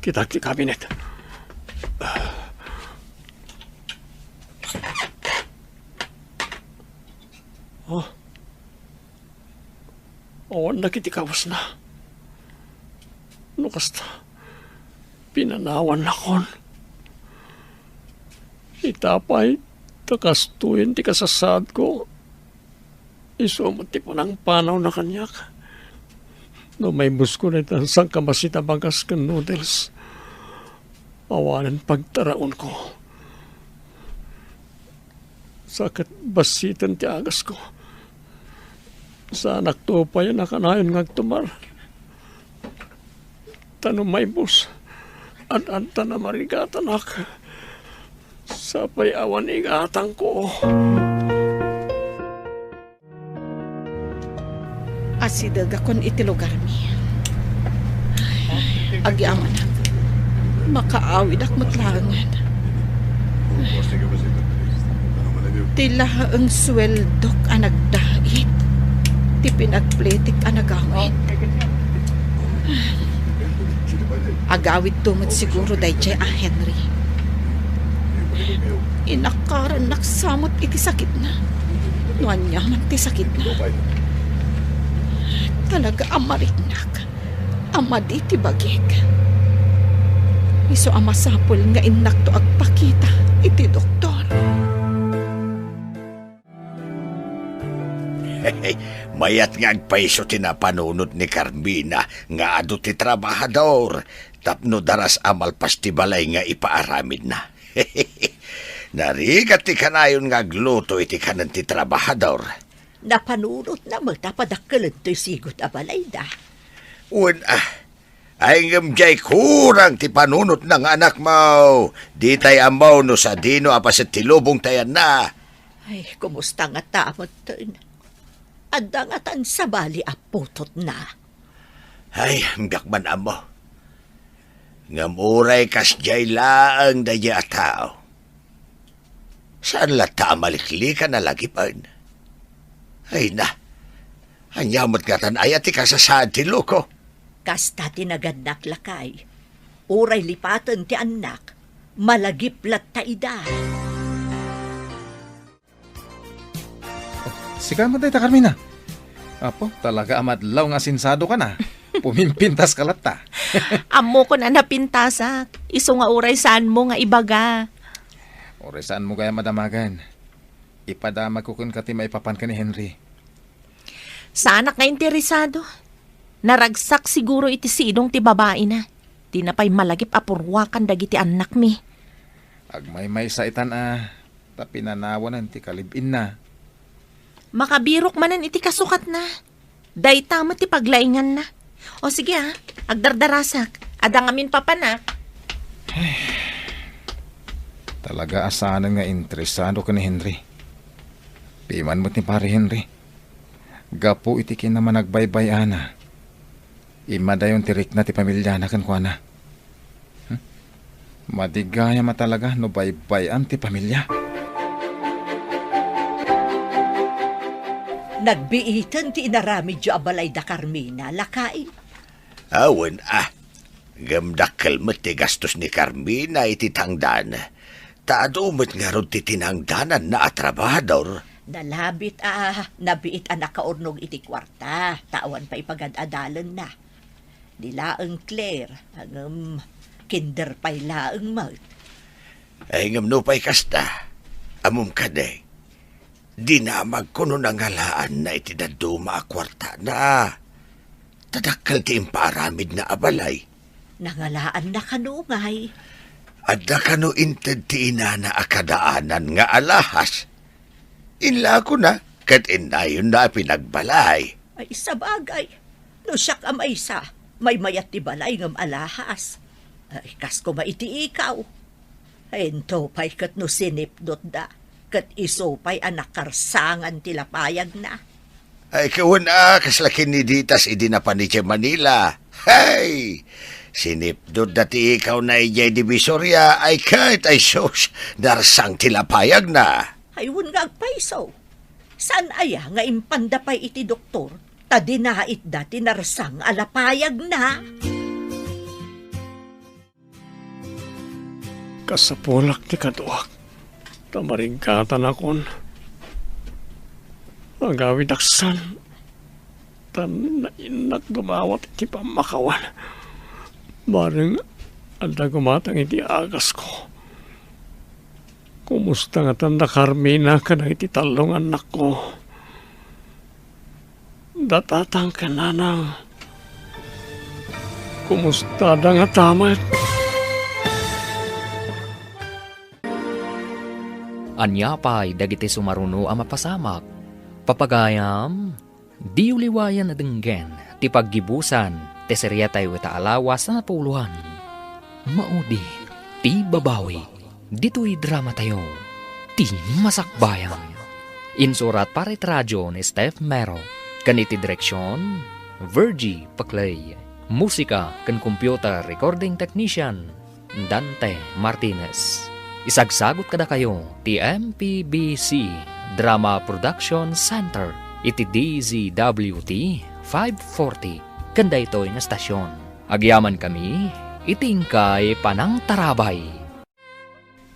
Kitaak ti kabinet. Ah, awan dagiti kawesna. No kasta, pinanawannakon. Ita pay, ta kastoyen ti kasasaadko. Isu met ti panangpanawna kaniak. No maibusko dayta sangkabassit a bagas ken noodles, awanen pagtaraonko. Sa ket bassiten ti agasko. Saanakto pay a nakanayon nga agtumar. Ta no maibus, ad-adda namarigatanak. Sapay awan igatangko. Asidegakon iti lugarmi. Agyamanak, makaawidak met laengen. Ti laeng sueldok a nagdait ti pinagpletik a nagawid. Agawidto met siguro daydiay a Henry. Inakarannak sa met iti sakitna. No aniaman ti sakitna, talaga a mariknak a madi ti bagik. Isu a masapul nga innakto agpakita iti doktor. Mayat nga agpayso ti napanunot ni Carmina nga adu ti trabahador tapno daras a malpas ti balay nga ipaaramidna. Narigat ti kanayon nga agluto iti kanen ti trabahador. Napanunotna met a padakkelento ti sigut a balayda. Wen a, ay ngem diay kurang ti panunotna nga anakmo. Ditay ammo no sadino a paset ti lubong ti ayanna. Ay, kumusta ngata metten? Adda ngatan sabali a putotna? Ay, diak man ammo. Ngem uray kasdiay laeng daydiay a tao, saan latta a maliklikan a lagipen? Ay na, ania met ngatan aya ti kasasaad ti loko? Kasta ti nagannak, lakay. Uray lipaten ti annak, malagip latta ida. Sika met dayta, Carmina. Apo, talaga a madlaw nga asensadokan a. Pumimpintaska latta. Ammokon a napintasak. Isu nga uray saanmo nga ibaga. Uray saanmo gayam a damagen. Ipadamagko kenka ti maipapan ken ni Henry. Saanak nga interesado. Naragsak siguro iti sidong ti babaina. Dina pay malagip a purwakan dagiti annakmi. Agmaymaysa itan a ta pinanawanen ti kalib-inna. Makabirok manen iti kasukatna. Dayta met ti paglainganna. O sige, a, agdardarasak. Adda ngamin papanak. Talaga a saanen nga interesado ken ni Henry. Piman met ni Pare Henry. Gapu iti kinamanagbaybay-ana, immadayon ti rikna ti pamiliana kenkuana. Hmm? Madi gayam a talaga no baybay-am ti pamilia. Nagbiiten ti inaramidyo a balay da Carmina, lakay. Awan a. Ngem dakkel met ti gastos ni Carmina iti tangdan. Ta adu met ngarud ti tinangdananna a trabahador. Nalabit a nabiit a nakaurnong iti kuarta, ta awan pay pagad-adalenna. Ni laeng Claire, ngem kinder pay laeng met. Ay, ngem nupay kasta, ammom kadi, dinamagko no nangalaanna iti dadduma a kuartana. Ta dakkel ti impaaramidna a balay. Nangalaanna kano ngay? Adda kano inted ti inana a kadaanan nga alahas? Inlakona ket innayonna a pinagbalay. Ay, sabagay. No siak a maysa, maymayat ti balay ngem alahas. Ay, kas koma iti ikaw. Into pay ket no sinipnotda, ket isu pay a nakarsangan ti lapayagna. Ay, kawen a, kasla kinniditas idi napan idiay Manila. Hay! Sinipnotda ti ikawna idiay Divisoria, ay ket, ay sus, narsang ti lapayagna. Ay, wen nga agpayso. Saan aya nga impanda pay iti doktor, ta dinaitda ti narsang a lapayagna? Kasapulak ti kaduak, ta mariggatanakon. Agawidak san, ta nainnak dumawat iti pammakawan. Bareng adda gumatang iti agasko. Kumusta ngatan da Carmina kadagiti tallo nga annakko? Da Tatang ken Nanang, kumusta da ngata met? Ania pay dagiti sumaruno a mapasamak? Papagayam, diyo liwayan a denggen ti paggibusan ti seriatayo ita a lawas a napuloan. Maudi ti babawi. Ditoy dramatayo, ti Masakbayan. Insurat para iti radio ni Steph Mero, ken iti direksion, Virgie Paclay. Musika ken computer recording technician, Dante Martinez. Isagsagut kadakayo ti M P B C Drama Production Center iti D Z W T five forty ken daytoy nga stasyon. Agyamankami iti inkay panangtarabay.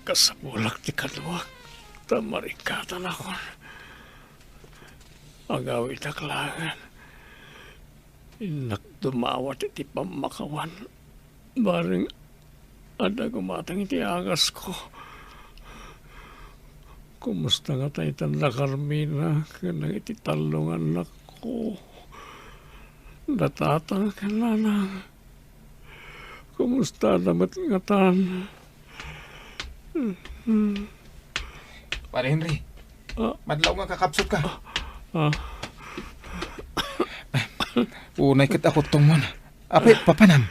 Kasapulak ti kaduak, ta marikatan akon. Agawidak laengen. Innak dumawat iti pammakawan. Bareng adda gumatang iti agasko. Kumusta ngata itan da Carmina ken dagiti tallo nga annakko? Da Tatang ken Nanang, kumusta da met ngatan? Pare Henry, ah, madlaw nga kakapsutka. Ah. Unay ket akuttongmon. Apay, papanam?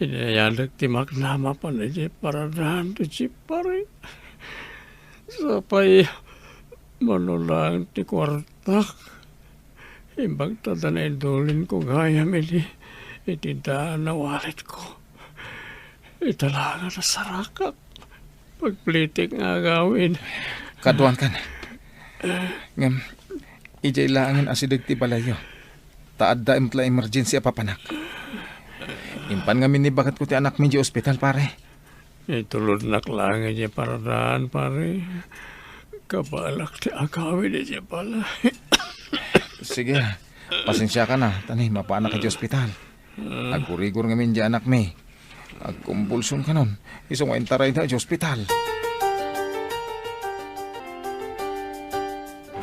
Inayadek ti makna mapan idiay paradaan ti chip, pare. Sapay, mano laeng ti kuartak. Imbag ta da naidulinko gayam iti, iti daan a walitko. Ita laeng a nasarakak. Pagplitik nga agawid. Kaduankan. Ngem, idiay laengen asideg ti balayyo. Ta adda met la emergency a papanak. Impan ngamin ni baketko ti anakmi idiay ospital, pare. Itulodnak laeng idiay paradaan, pare. Kabalak ti agawid idiay balay. Sige, pasensiakan a, ta ni, mapanak idiay ospital. Agurigor ngamin idiay anakmi. Agkumbulsionkanon, isu nga intarayda idiay ospital.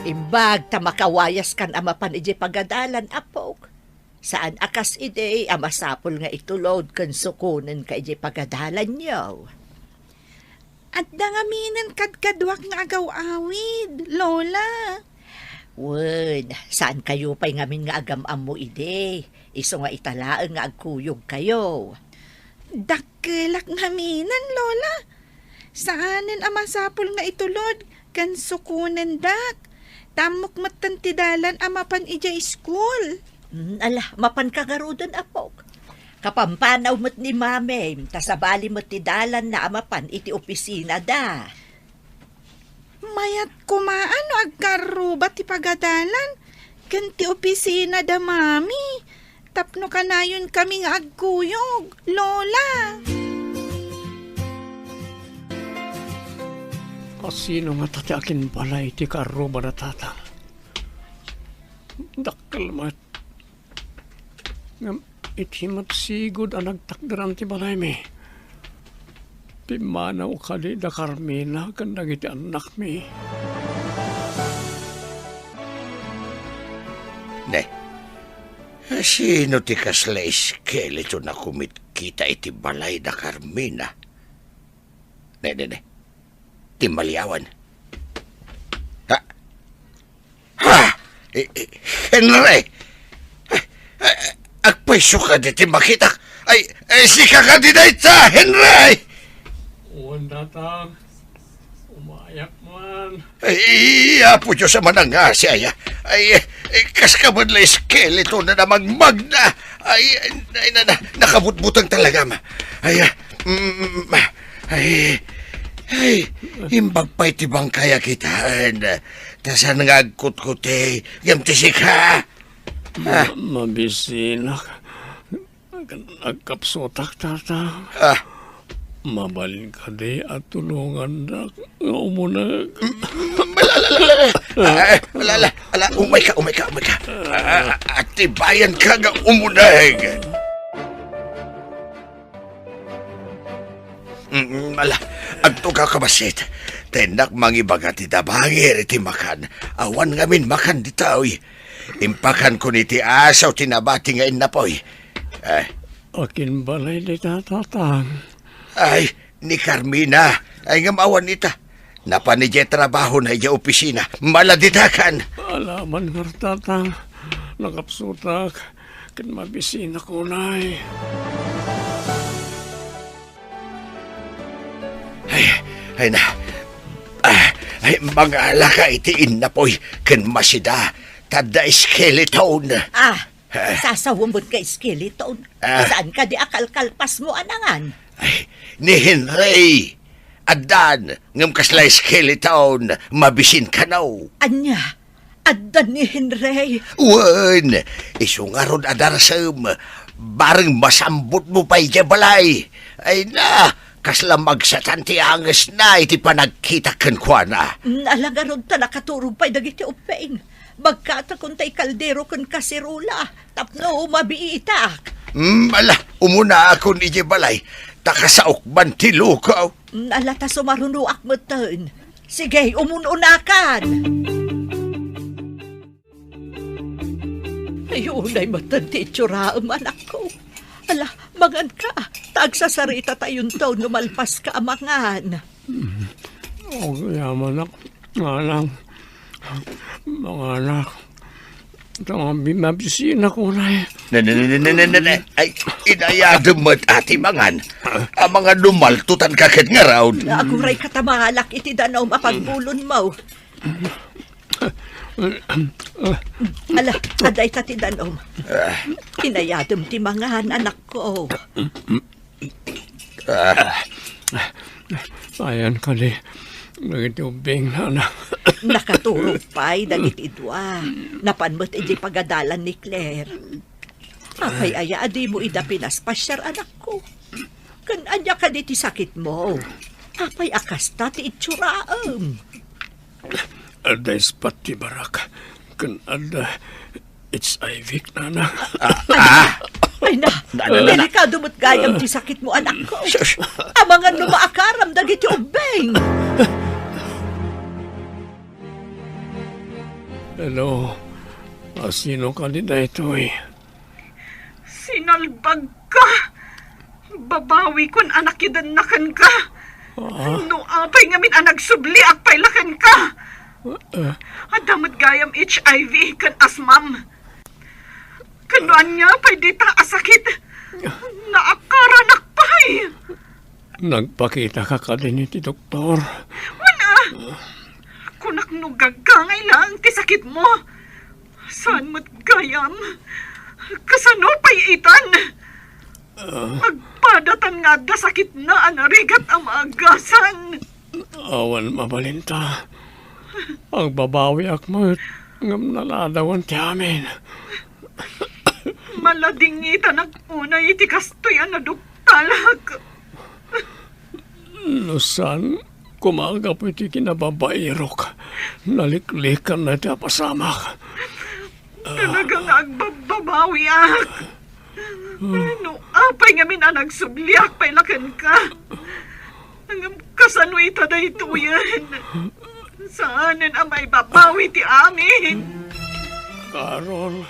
Imbag ta makawayaskan a mapan idiay pagadalan, apok. Saan a kas idi a masapul nga itulod ken sukonenka idiay pagadalanyo. Adda ngaminen kadkaduak nga agaw-awid, Lola. Wen, saankayo pay ngamin nga agam-ammo idi, isu nga ita laeng nga agkuyogkayo. Dakkelak ngaminen, Lola. Saanen a masapul nga itulod ken sukonendak. Ta ammok metten ti dalan a mapan idiay iskul. Mm, ala, mapanka ngaruden, apok. Kapampanaw met ni Mamim, ta sabali met ti dalanna a mapan iti opisinada. Mayat koma a no agkarruba ti pagadalan ken ti opisina da Mami tapno kanayonkami nga agkuyog, Lola. Asino ngata ti akinbalay ti karruba da Tatang? Dakkel met. Ngem iti met sigud a nagtakderan ti balaymi, pimmanaw kadi da Carmina ken dagiti annakmi. Ne, sino ti kasla eskeleton a kumitkita iti balay da Carmina? Ne, ne, ne. Timmaliawan. Ha? Ha? Eh, eh, Henry! Eh, eh, agpayso kadi ti makitak? Ay, ay, sika kadi dayta, Henry! Wen, Tatang. Umayak man. Ay, Apo Dios a manangasi, aya. Ay, eh, kas ka man la eskeleto na namagmagna. Ay, ay, na, na, nakabutbutang talaga, ma. Ay, ah, mm, ay, ay, imbag pay ti bangkay a kitaan. Ta saan nga agkutkuti, ngem ti sika? Ah. Ma-, mabisinak. Nag-, nagkapsutak, Tatang. Ah. Mabalin kadi a tulongandak nga umuneg? Mm, ala, ala, ala, ala. Ah, ala, ala, ala, umay ka, umay ka, umay ka. Ah, atibayan ka nga umuneg. Mm, ala, agtugawka bassit. Ta innak mangibaga ti dabangir iti makan. Awan ngamin makan ditoy. Impakankon iti asaw ti nabati nga innapoy. Eh. Akin balay dita, Tatang? Ay, ni Carmina. Ay, ngem awan ita. Napan idiay trabahona idiay opisina. Maladitakan. Alaman ngarud, Tatang. Nakapsutak. Ket mabisinak unay. Ay, ay na. Ah, ay, mangalaka iti innapoy ken masida. Ta adda skeleton. Ah, eh. Sasawen met nga skeleton. Ah. Saan kadi a kalkalpasmo a nangan? Ay, ni Henry. Addan, ngem kasla skeleton, mabisin kano. Ania? Adda ni Henry? Wen, isu ngarud a darasem, bareng masambutmo pay idiay balay. Ay na, kasla magsatan ti angesna iti panagkitak kenkuana. Mm, ala ngarud ta nakaturog pay dagiti ubbing. Bagkatakon tay kaldero ken kaserola tapno mabiitak. Mm, ala, umunaakon idiay balay, ta kasaok man ti lukaw. Mm, ala ta sumarunoak metten. Sige, umun-unakan. Ay, unay metten ti itsuraaem, anakko. Ala, manganka, ta agsasaritatayon no malpaska a mangan. Mm. Agyamanak, manang, manganak. Ita nga bi-, mabisinak unay. Ne, ne, ne, ne, ne, ne, ne. Ay, inayadem met a ti mangan. Amangan no maltutanka ket ngarud. Aguray ka ta mangalak iti danum a pagbulonmo. Ala, adda ita ti danum. Ah. Inayadem ti mangan, anakko. Ah. Ayan kadi dagiti ubbing, nana. Nakaturog pay dagiti dua. Napan met idiay pagadalan ni Claire. Apay aya a dimo ida pinaspasiar, anakko? Ken ania kadi ti sakitmo? Apay a kasta ti itsuraem? Adda ispat ti barak, ken adda H I V, nana. Ah, ah. Ay na, Na, na, na, na. Delikado met gayam ti sakitmo, anakko. Sus. Amangan no maakaram dagiti ubbing. Hello. A, sino kadi daytoy? Sinalbagka! Babawikon a nakidenna kenka. Ah? No apay ngamin a nagsubliak pay la kenka. Ah. Adda met gayam H I V ken asmam. Ken no ania pay dita a sakit, naakaranak pay. Nagpakitaka kadin iti doktor? Wen a. Kunak no gagangay laeng ti sakitmo. Saan met gayam? Kasano pay itan? Ah. Agpadatan nga adda sakitna a narigat a maagasan. Awan mabalinta. Agbabawiak met, ngem naladawan ti amin. Maladingitanak unay iti kastoy a naduktalak. No saan, koma gapu iti kinababairok, naliklikanna ti apasamak. Talaga nga agbababawiak. No apay ngamin a nagsubliak pay la kenka. Ngem kasano ita daytoyen? Saanen a maibabawi ti amin. Carol.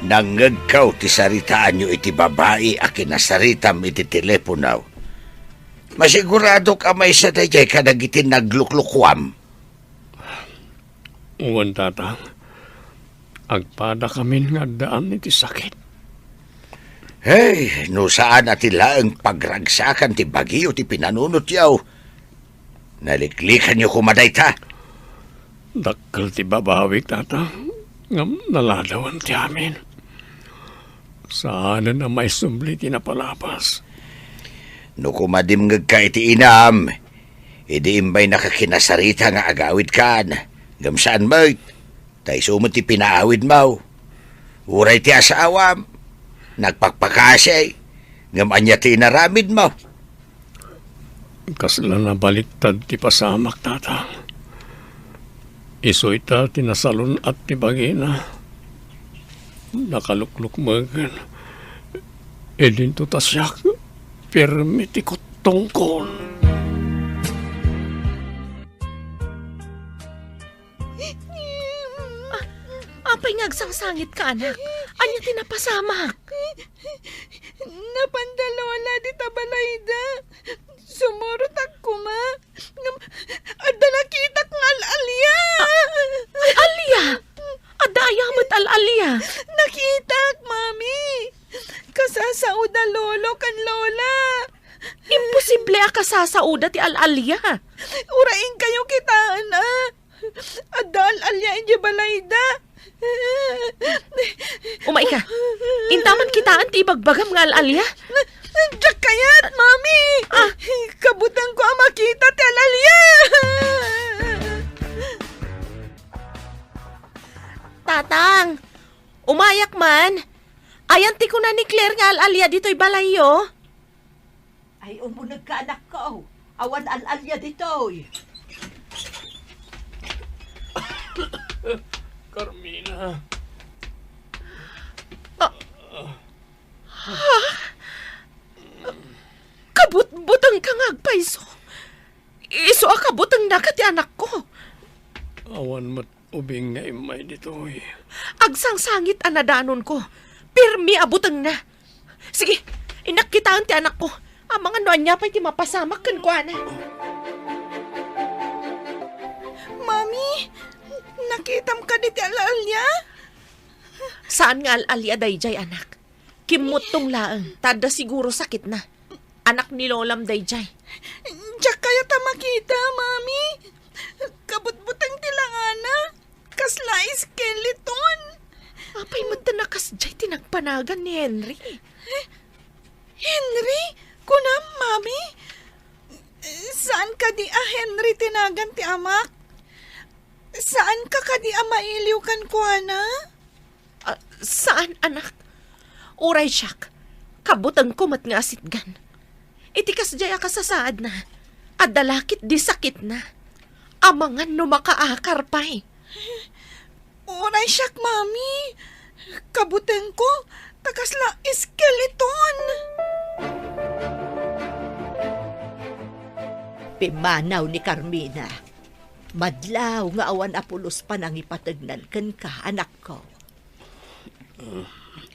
Nangngegko ti saritaanyo iti babai a kinasaritam iti telepono. Masiguradok a maysa daydiay kadagiti nagluklukuam. Wen, Tatang. Agpadakamin nga addaan iti sakit. Hey, no saan a ti laeng pagragsakan ti bagio ti pinanunotyo, naliklikanyo koma dayta. Dakkel ti babawik, Tatang, ngem naladawan ti amin. Saanen a maisubli ti napalabas. No kumadimngegka iti inam, idi immaynaka kinasarita nga agawidkan, ngem saan met, ta isu met ti pinaawidmo. Uray ti asawam, nagpakpakasi, ngem ania ti inaramidmo? Kasla nabaliktad ti pasamak, Tatang. Isu ita ti nasalun-at ti bagina. Nakaluklukmegen. Idinto ta siak, Pirmi ti kuttongkon. Ah, apay nga agsangsangit ka, anak? Ania ti napasamak? Napanda Lola dita balayda. Sumurotak koma. Ngem, adda nakitak nga al-alia. Ah, al-alia? Adda aya met al-alia? Nakitak, Mami. Kasasaoda Lolo ken Lola. Imposible a kasasaoda ti al-alia. Uray inkayo kitaen, a. Adda al-alia idiay balayda. Umayka. Intaman kitaen ti ibagbagam nga al-alia. Diak kayat, Mami. Ah. Kabutengko a makita ti al-alia. Tatang, umayak man. Ayan ti kuna ni Claire nga al-alia ditoy balayyo? Ay, umunegka, anakko. Awan al-alia ditoy. Carmina. Ah. Ha? Kabutbutengka nga agpayso? Isu a kabutengnaka ti anakko. Awan met ubing nga immay ditoy. Agsangsangit a nadanonko. Pirmi a butengna. Sige, innak kitaen ti anakko. Amangan no ania pay ti mapasamak kenkuana. Mami, nakitam kadi ti al-alia? Saan nga al-alia daydiay, anak. Kimmuttong laeng, ta adda siguro sakitna. Anak ni Lolam daydiay. Diak kayat a makita, Mami. Kabutbuteng ti langana. Kasla skeleton. Apay met ta nakasdiay ti nagpanagan ni Henry? Henry? Kunam, Mami? Saan kadi a Henry ti nagan ti amak? Saanka kadi a mailiw kenkuana? Ah, saan, anak. Uray siak, kabutengko met nga asitgan. Iti kasdiay a kasasaadna, adda la ketdi sakitna. Amangan no makaakar pay. Uray siak, Mami. Kabutengko, ta kasla skeleton. Pimmanaw ni Carmina. Madlaw nga awan a pulos panangipategnan kenka, anakko.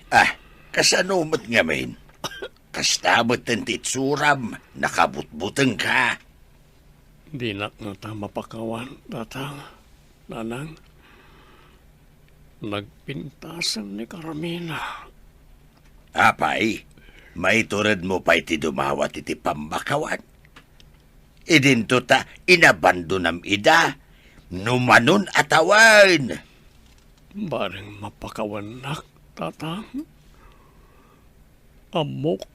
Ah, kasano met ngamin? Kasta met ti itsuram, nakabutbutengka. Dinak ngata mapakawan, Tatang, Nanang. Nagpintasen ni Carmina. Apay, maituredmo pay ti dumawat iti pammakawan? Idinto ta inabandonam ida, no manon a tawen. Bareng mapakawannak, Tatang. Ammok,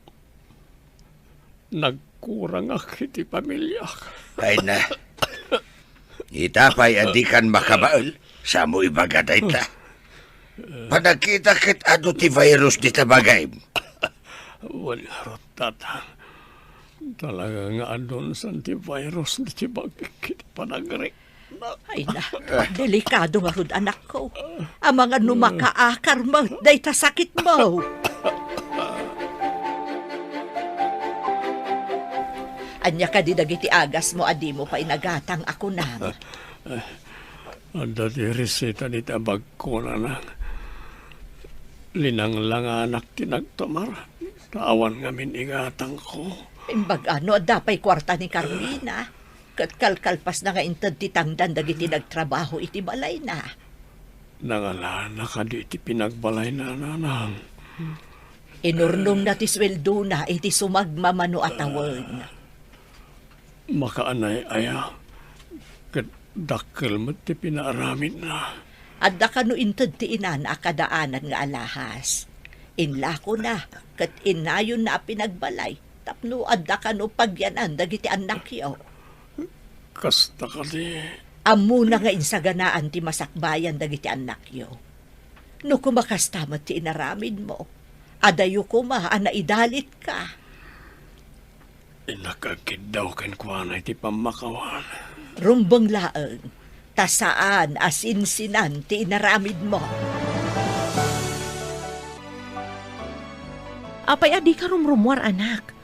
nagkurangak iti pamiliak. Ay na. Ita pay a dikan makabael, samo ibaga dayta. Panagkita ket adu ti virus dita bagayem. Wen ngarud, Tatang. Talaga nga adun san ti virus diti bagik iti panagrik. Ay na, delikado ngarud, anakko. Amangan no makaakar met dayta sakitmo. Ania kadi dagiti agasmo a dimo pay nagatang a kunam? Adda ti reseta dita bagko, Nanang. Linanglanganak ti nagtumar, ta awan ngamin igatangko. Imbag-a no adda pay kuarta ni Carmina, ket kalkalpasna nga inted ti tangdan dagiti nagtrabaho iti balayna. Nangalana kadi iti pinagbalayna, Nanang? Inurnongna ti sueldona iti sumagmamano a tawen. Makaanay aya, ket dakkel met ti pinaaramidna. Adda kano inted ti inana a kadaanan nga alahas. Inlakona ket innayonna a pinagbalay tapno adda kano pagyanan dagiti annakyo. Kasta kadi? Ammona nga insaganaan ti masakbayan dagiti annakyo. No koma kasta met ti inaramidmo, adayo koma a naidalitka. Innak agkiddaw kenkuana iti pammakawan. Rumbeng laeng, ta saan a sinsinan ti inaramidmo. Apay a dika rumrumuar, anak?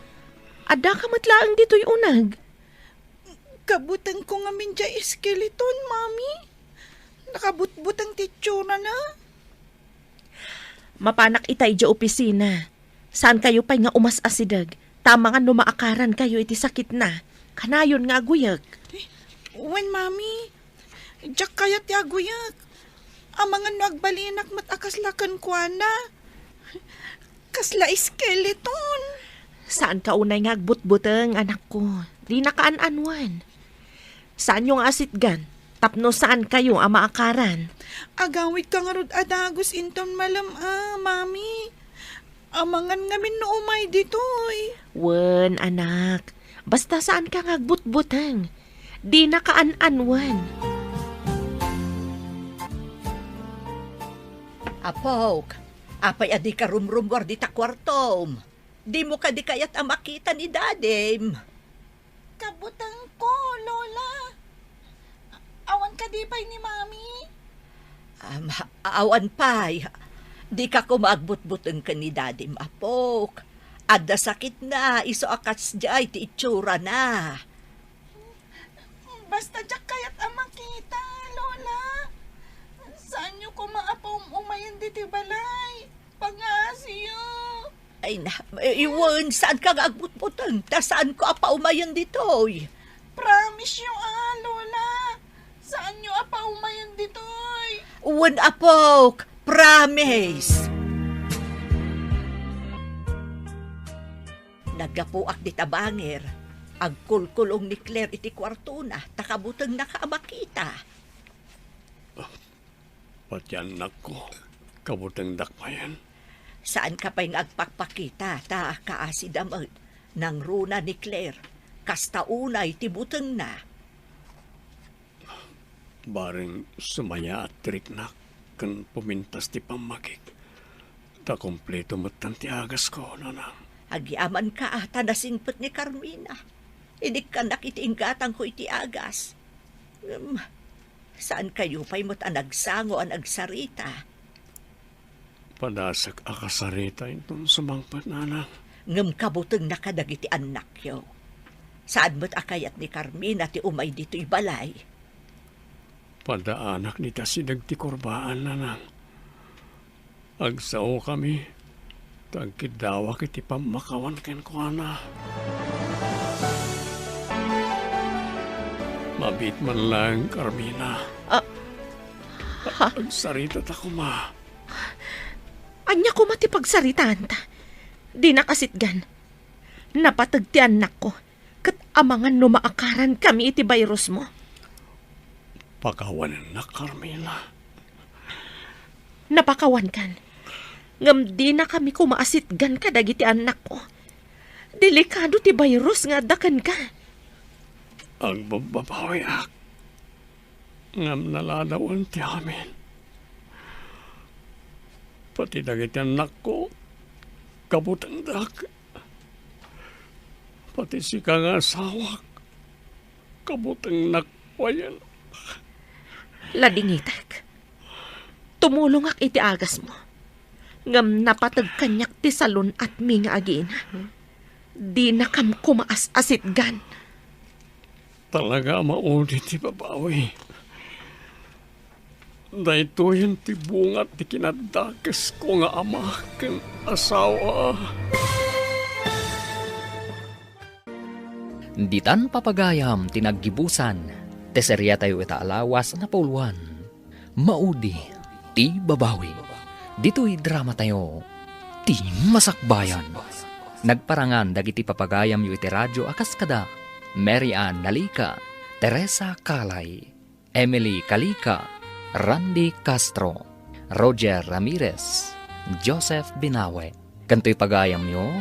Addaka met laeng ditoy uneg. Kabutengko ngamin diay skeleton, Mami. Nakabutbuteng ti itsurana. Mapanak ita idiay opisina. Saankayo pay nga umas-asideg, ta amangan no maakarankayo iti sakitna. Kanayon nga aguyek. Wen, Mami. Diak kayat ti aguyek. Amangan no agbalinak met a kasla kenkuana. Kasla skeleton. Saanka unay nga agbutbuteng, anakko. Dinaka an-anuen. Saanyo nga asitgan tapno saankayo a maakaran. Agawidka ngarud a dagus inton malem a, Mami. Amangan ngamin no umay ditoy. Wen, anak. Basta saanka nga agbutbuteng. Dinaka an-anuen. Apok, apay a dika rumrumuar dita kuartom? Dimo kadi kayat a makita ni Dadim? Kabutengko, Lola. Awan kadi pay ni Mami? Am, awan pay. Dika koma agbutbuteng ken ni Dadim, Apok. Adda sakitna, isu a kasdiay ti itsurana. Basta diak kayat a makita, Lola. Saanyo koma a paum-umayen ditoy balay. Pangaasiyo. Ay na, eh, wen, saanka nga agbutbuteng, ta saanko a paumayen ditoy. Promise-yo, a, Lola. Saanyo a paumayen ditoy. Wen, Apok, promise. Naggapuak dita bangir, agkulkulong ni Claire iti kuartona, ta kabutengnaka a makita. Pati annakko, kabutengdak mayen. Saanka pay nga agpakpakita, ta kaasida met, nangruna ni Claire, kasta unay ti butengna. Bareng sumayaat ti riknak ken pumintas ti pammagik, ta kompleto metten ti agasko, nanang. Agyamanka a ta nasingpet ni Carmina. Inikkannak iti inggatangko iti agas. Ngem, saankayo pay met a nagsango a nagsarita? Padasek a kasarita inton sumangpet, nanang. Ngem kabutengna kadagiti annakyo. Saan met a kayat ni Carmina ti umay ditoy balay. Padaanak dita sideg ti kurbaan, nanang. Agsaokami, ta agkiddawak iti pammakawan kenkuana. Mabiit man laeng, Carmina. Ah, ha? Agsaritata koma. Ania koma ti pagsaritaanta? Dinak asitgan. Napateg ti annakko, ket amangan no maakaran kami iti virus mo. Pakawanennak, Carmina. Napakawankan. Ngem dinakami koma asitgan kadagiti annakko. Delikado ti virus nga adda kenka. Agbabbabawiak. Ngem naladawen ti amin. Pati dagiti annakko, kabutengdak. Pati sika nga asawak, kabutengnak mayen. Ladingitek. Tumulongak iti agasmo. Ngem napateg kaniak ti salun-atmi nga agina. Dinakam koma as-asitgan. Talaga a maudi ti babawi. Daytoyen ti bunga ti kinaddakesko nga ama ken asawa. Ditan papagayam ti naggibusan ti seriatayo ita a lawas a napauluan. Maudi ti babawi. Ditoy dramatayo, Ti Masakbayan. Nagparangan dagiti papagayamyo iti radio a kas kada Mary Ann Nalica, Teresa Calay, Emily Calica, Randy Castro, Roger Ramirez, Joseph Binawe, ken toy pagayamyo,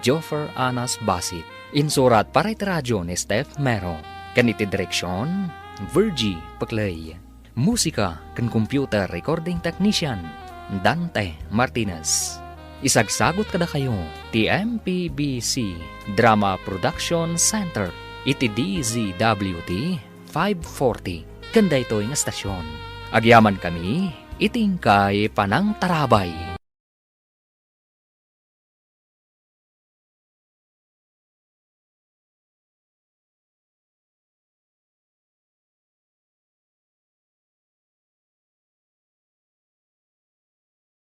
Joffer Anas Basit. Insurat para iti radio ni Steph Mero, ken iti direksion, Virgie Peclay. Musika ken computer recording technician, Dante Martinez. Isagsagut kadakayo ti M P B C Drama Production Center iti D Z W T five forty ken daytoy nga estasion. Agyamankami iti inkay panangtarabay.